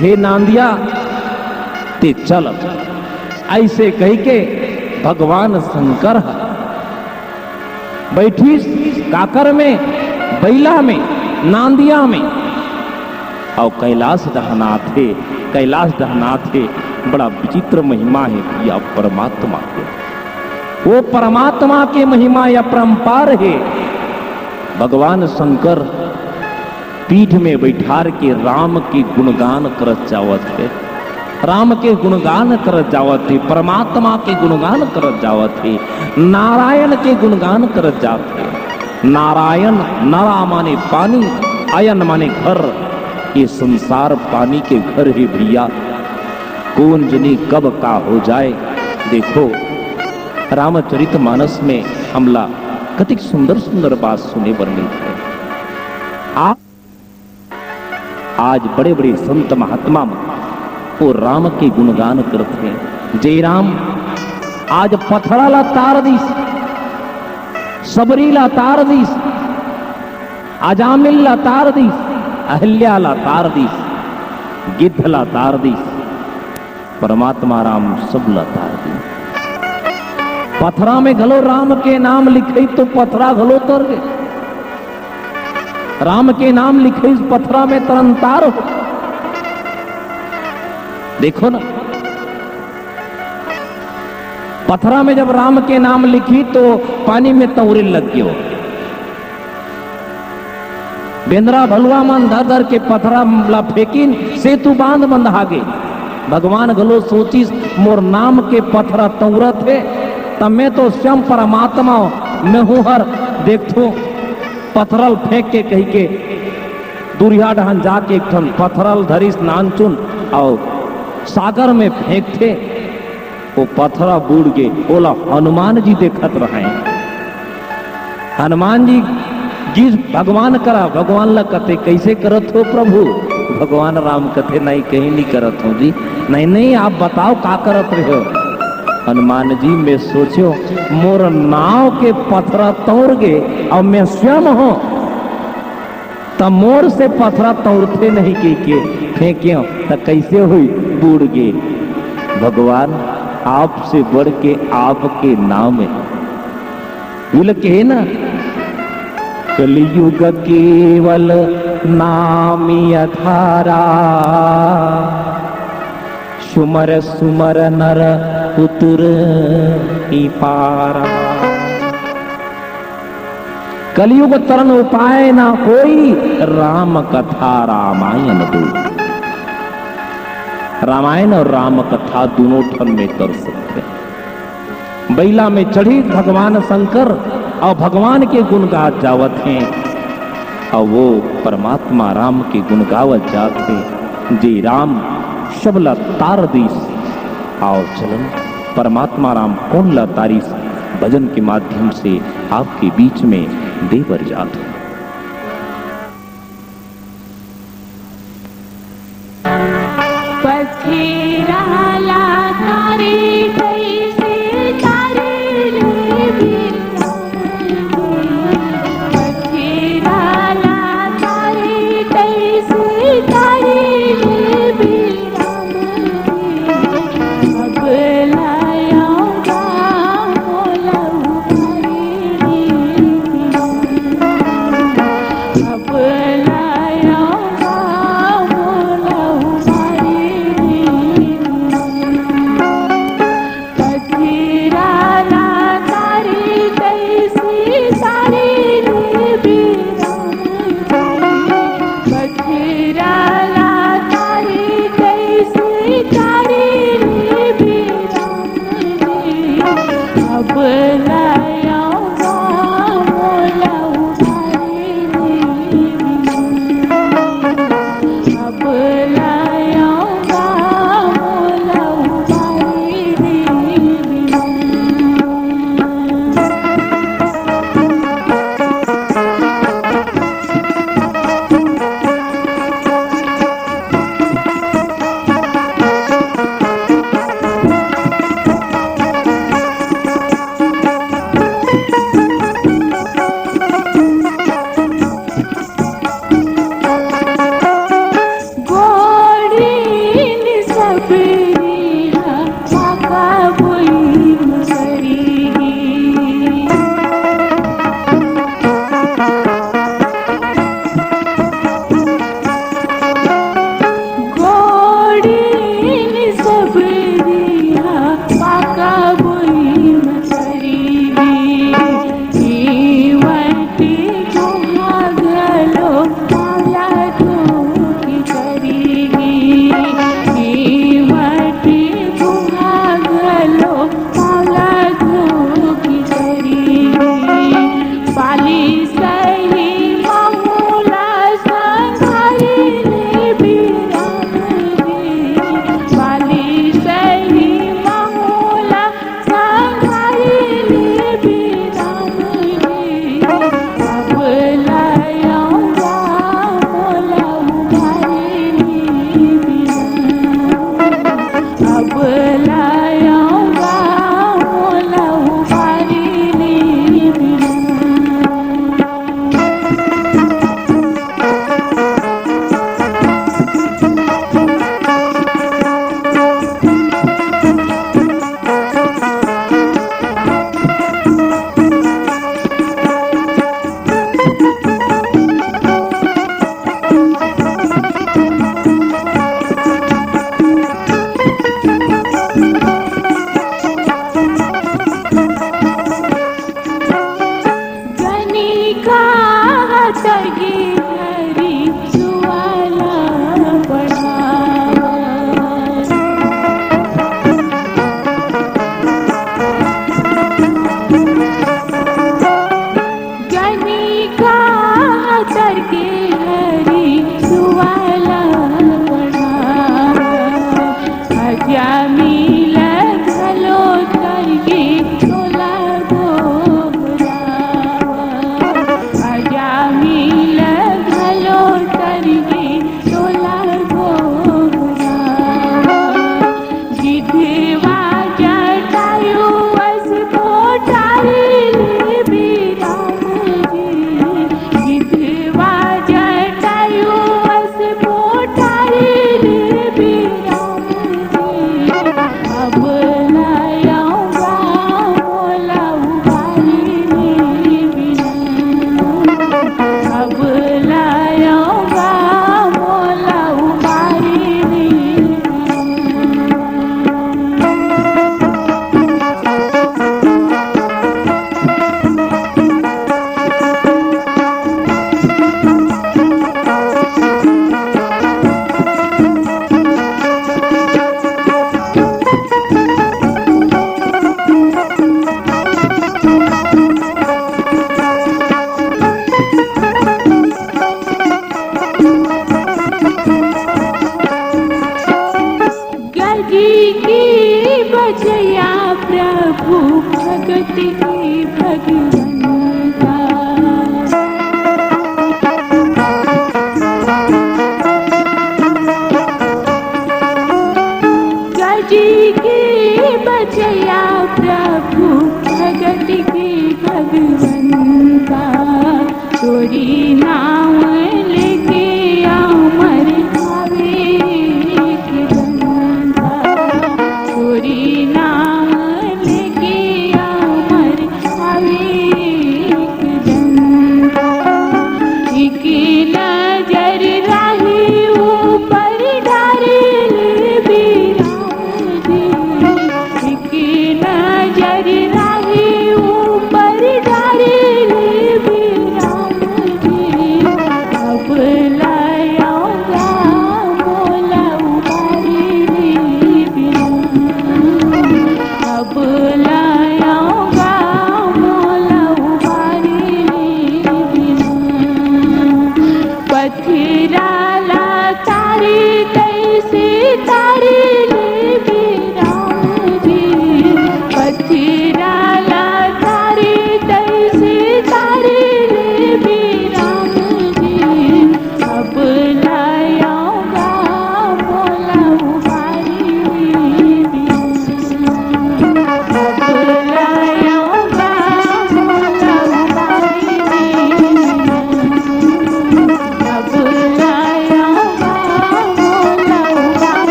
हे नांदिया, ते चल। अइसे कहिके भगवान शंकर ह बइठिस काकर में, बइला में, नांदिया में, अउ कैलाश डहन आथे, कैलाश डहन आथे। बड़ा विचित्र महिमा हे भैया परमात्मा के। वो परमात्मा के महिमा अपरंपार हे। भगवान शंकर पीठ में बइठार के राम के गुणगान करत जावत हे, राम के गुणगान करत जावत हे, परमात्मा के गुणगान करत जावत हे, नारायण के गुणगान करत जावत हे। नारायण, नरा माने पानी, अयन माने घर, ये संसार पानी के घर हे भैया। कोन जनी कब का हो जाए। देखो, रामचरित मानस में हमला कतिक सुंदर सुंदर बात सुने बर मिलथे। आ, आज बड़े बड़े संत महात्मा मन वो राम के गुणगान करथे। जय राम आज पथरा ला तार दिस, सबरी ला तार दिस, अजामिल ला तार दिस, अहिल्या ला तार दिस, गिद्ध ला तार दिस। परमात्मा राम सब ला तार दिस। पथरा में घलो राम के नाम लिखइस तो पथरा घलो तर गे। राम के नाम लिखइस पथरा में तरंतार हो। देखो ना, पथरा में जब राम के नाम लिखिस तो पानी में तौरे लग गयो। बेंदरा भलुवा मन धर धर के पथरा ला फेंकिन, सेतु बांध बंधागे। भगवान घलो सोचिस, मोर नाम के पथरा तौरत हे, त मैं तो स्वयं परमात्मा हूँ, मैं हूँ हर, देखथों पथरा ल फेंक के कहिके दुरिहा डहन जाके एक ठन पथरा ल धरिस नानचुन अउ सागर में फेंकथे। वो पथरा बूड़ गे, ओला हनुमान जी देखत रहय। हनुमान जी गिस भगवान करा, भगवान ला कथे, "कइसे करत हो प्रभु?" भगवान राम कथे, "नहीं, कहीं नहीं करत हूँ जी।" "नहीं, नहीं, आप बताओ का करत रहे हो?" "हनुमान जी, मैं सोचो, मोर नाव के पथरा तौर गे अउ मैं स्वयं हूँ, त मोर से पथरा तौरथे नहीं कहिके फेंक्यों, त कइसे होई? बूड़ गे।" भगवान, आपसे बढ़ के आपके नाम हे। बिल के ना, "कलयुग केवल नाम अधारा, सुमर सुमर नर उतरहि पारा।" कलयुग तरन उपाय ना कोई, राम कथा रामायण दो। रामायण अउ राम कथा दूनों ठन में तर सकथे। बइला में चढ़िस भगवान शंकर अउ भगवान के गुण गात जावत हें, अउ वो परमात्मा राम के गुण गावत जात हें, जे राम सबला तार दिस। आओ चलन, परमात्मा राम कोन ला तारिस, भजन के माध्यम से आपके बीच में दे बर जात हूँ। पथरा ला तारे कइसे तारे ले बिना। पथरा ला तारे कइसे तारे ले बिना।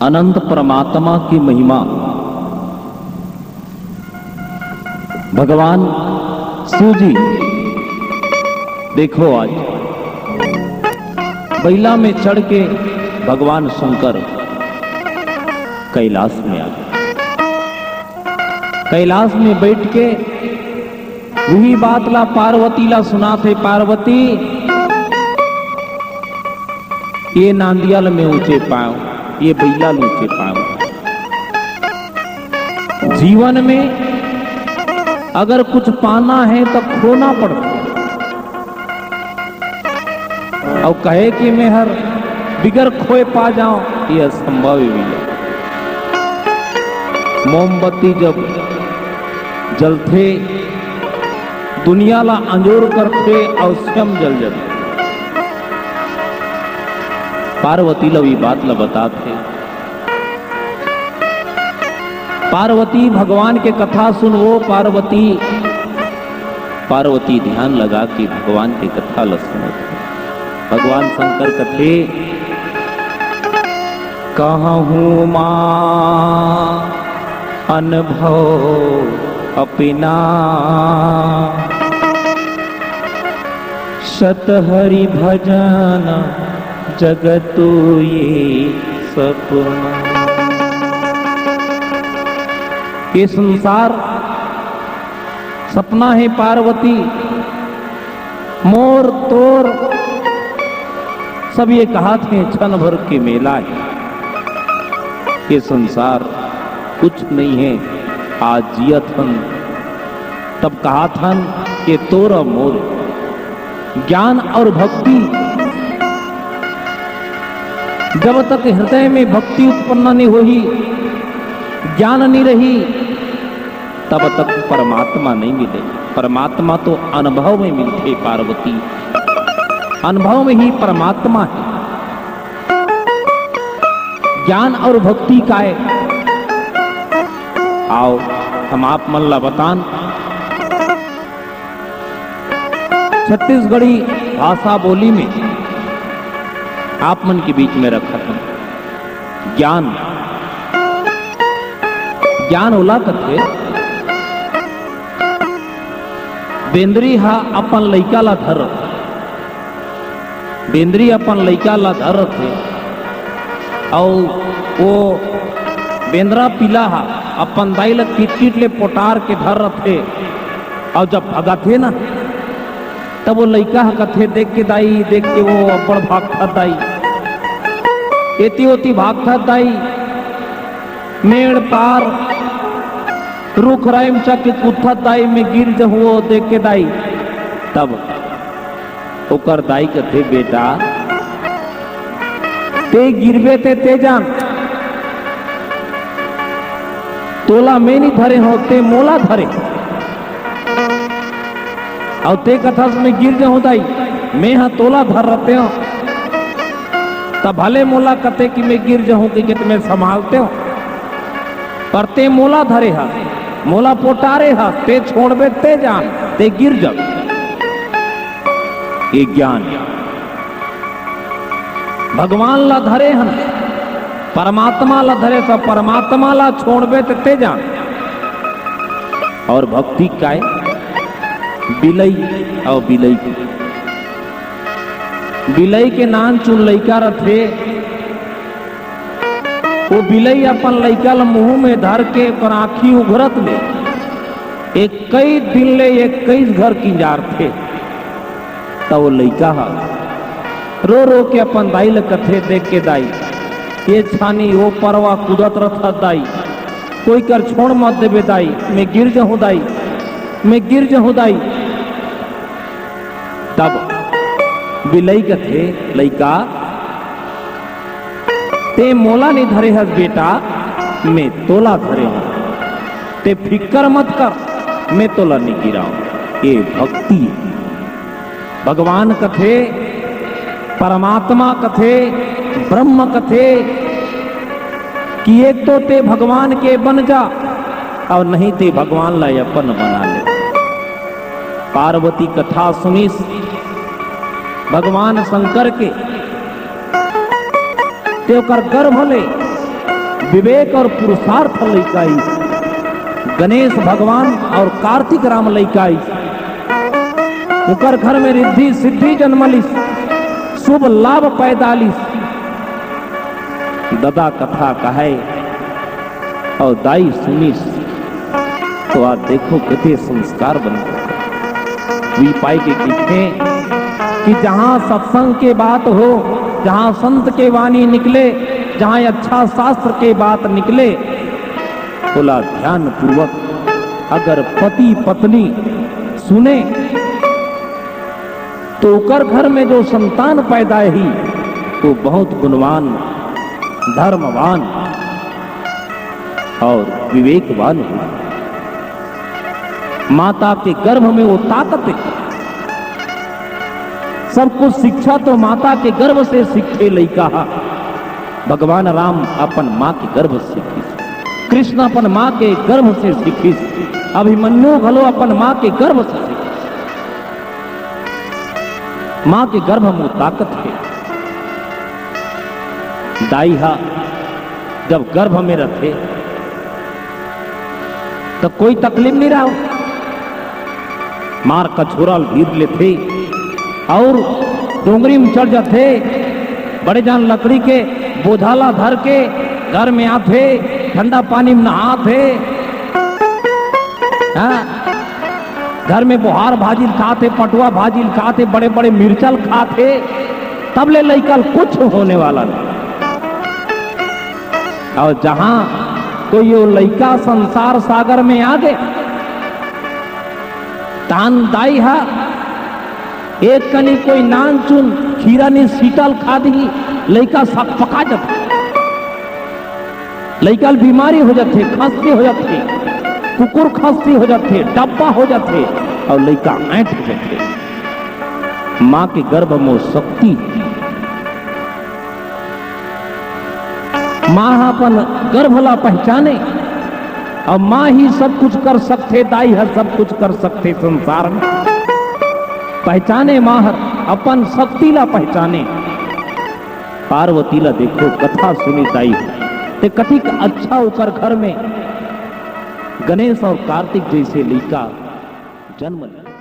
अनंत परमात्मा की महिमा। भगवान शिव जी, देखो, आज बैला में चढ़ के भगवान शंकर कैलाश में आ गए। कैलाश में बैठ के उही बात ला पार्वती ला सुनाथे, "पार्वती, ये नांदिया ल मैं ऊंचे पांव, ये बैला ल ऊंचे पांव।" जीवन में अगर कुछ पाना है तो खोना पड़थे। अउ कहे कि मैं हर बिगर खोए पा जांव, ये असंभव हे भैया। मोमबत्ती जब जलथे, दुनिया ला अंजोर करथे अउ स्वयं जल जथे। पार्वती ला ये बात ला बताथे। पार्वती, भगवान के कथा सुनवो, पार्वती। पार्वती ध्यान लगा के भगवान के कथा ल सुनत हे। भगवान शंकर कथे, "कहूँ माँ अनुभव अपिना, सत हरि भजन जगत ये सपना।" ये संसार सपना हे पार्वती, मोर तोर सब ये कहत हे, क्षण भर के मेला हे। ये संसार कुछ नहीं हे, आज जियत हन, तब कहत हन के तोर अउ मोर। ज्ञान अउ भक्ति, जब तक हृदय में भक्ति उत्पन्न नहीं होही, ज्ञान नहीं रही, तब तक परमात्मा नहीं मिले। परमात्मा तो अनुभव में मिलथे पार्वती, अनुभव में ही परमात्मा हे। ज्ञान अउ भक्ति काय? आओ, हम आप मन ला बतान। छत्तीसगढ़ी भाषा बोली में आप मन के बीच में रखत हन। ज्ञान, ज्ञान ओला कथे, बेंदरी हा अपन लइका ला धर रथे, बेंदरी अपन लइका ला धर रथे, अउ वो बेंदरा पिला हा अपन दाई ला किटकिट ले पोटार के धर रथे, अउ जब भगाथे ना, तब वो लइका ह कथे, "देख के दाई, देख के वो अब्बड़ भागथस दाई, एती ओती भागथस दाई, मेड़ पार, रुख राई म चघ के कूदथस दाई, मैं गिर जहूं वो देख के दाई।" तब ओकर दाई कथे, "बेटा, ते गिरबे ते, ते जान, तोला मैं नी धरे हों, ते मोला धरे हों। अउ ते कथस मैं गिर जहूं दाई, मैं हा तोला धर रहते हों, त भले मोला कथे कि मैं गिर जहूं कहिके त मैं संभालते हों, पर ते मोला धरे हस, मोला पोटारे हस, ते छोड़बे ते जान, ते गिर जबे।" ये ज्ञान भगवान ला धरे हन, परमात्मा ला धरे, सब परमात्मा ला छोड़बे ते, ते जान। अउ भक्ति काय? बिलई अउ बिलई के, बिलई के नानचुन लइका रथे, वो बिलई अपन लइका ल मुंह में धर के ओकर आंखी उघरत ले इक्कीस दिन ले इक्कीस घर किंजारथे। त वो लइका ह रो रो के अपन दाई ल कथे, "देख के दाई, ये छानी वो परवा कूदत रथस दाई, कोई कर छोड़ मत देबे दाई, मैं गिर जहूं दाई, मैं गिर जहूं दाई।" तब बिलई कथे, "लइका, ते मोला नी धरे हस बेटा, मैं तोला धरे हों। ते फिकर मत कर, मैं तोला नी गिरांव।" ये भक्ति हे। भगवान कथे, परमात्मा कथे, ब्रह्म कथे कि एक तो ते भगवान के बन जा अउ नहीं ते भगवान ला अपन बना ले। पार्वती कथा सुनिस भगवान शंकर के, ते ओकर गर्भ ले विवेक और पुरुषार्थ लइका आइस, गणेश भगवान और कार्तिक राम लइका आइस। ओकर घर में रिद्धि सिद्धि जनमलिस, शुभ लाभ पैदालिस। ददा कथा कहय और दाई सुनिस, तो आज देखो कितने संस्कार बन गए। वी पाई के लिखे कि जहाँ सत्संग के बात हो, जहाँ संत के वाणी निकले, जहाँ अच्छा शास्त्र के बात निकले, बोला ध्यान पूर्वक अगर पति पत्नी सुने तो ओकर घर में जो संतान पैदा ही, वो बहुत गुणवान, धर्मवान और विवेकवान हो। माता के गर्भ में वो ताकत है। सब कुछ शिक्षा तो माता के गर्भ से सीखे लइका हा। भगवान राम अपन माँ के गर्भ से सीखिस, कृष्ण अपन माँ के गर्भ से सीखिस, अभिमन्यु घलो अपन माँ के गर्भ से सीखिस। माँ के गर्भ में ताकत है। दाई हा जब गर्भ में रथे तो कोई तकलीफ नहीं रहा, मार कछोरा ल घेर लेथे और डोंगरी में चढ़ जाथे। बड़े जान लकड़ी के बोझा ला धर के घर में आथे, ठंडा पानी में नहाथे। हाँ, घर में बोहार भाजी ल खाथे, पटुआ भाजी ल खाथे, बड़े बड़े मिर्चा ल खाथे, तब ले लइका ल कुछ होने वाला नहीं। और जहां तो यो लइका संसार सागर में आ गए, तान दाई हा एक कनी कोई नान चुन खीरा ने सीतल खा दी, लइका सकपका जाथे। लइका ल बीमारी हो जाथे, खांसी हो जाथे, कुकुर खांसी हो जाथे, डब्बा हो जाथे और लइका ऐंठ जाथे। माँ के गर्भ में शक्ति हे। माँ ह अपन गर्भ ला पहचाने और माँ ही सब कुछ कर सकथे, दाई ह सब कुछ कर सकथे संसार में। पहचाने माँ हर अपन शक्ति ला पहचाने। पार्वती ला देखो, कथा सुनी दाई ह, ते कतिक अच्छा ओकर घर में गणेश और कार्तिक जैसे लइका जन्म ले।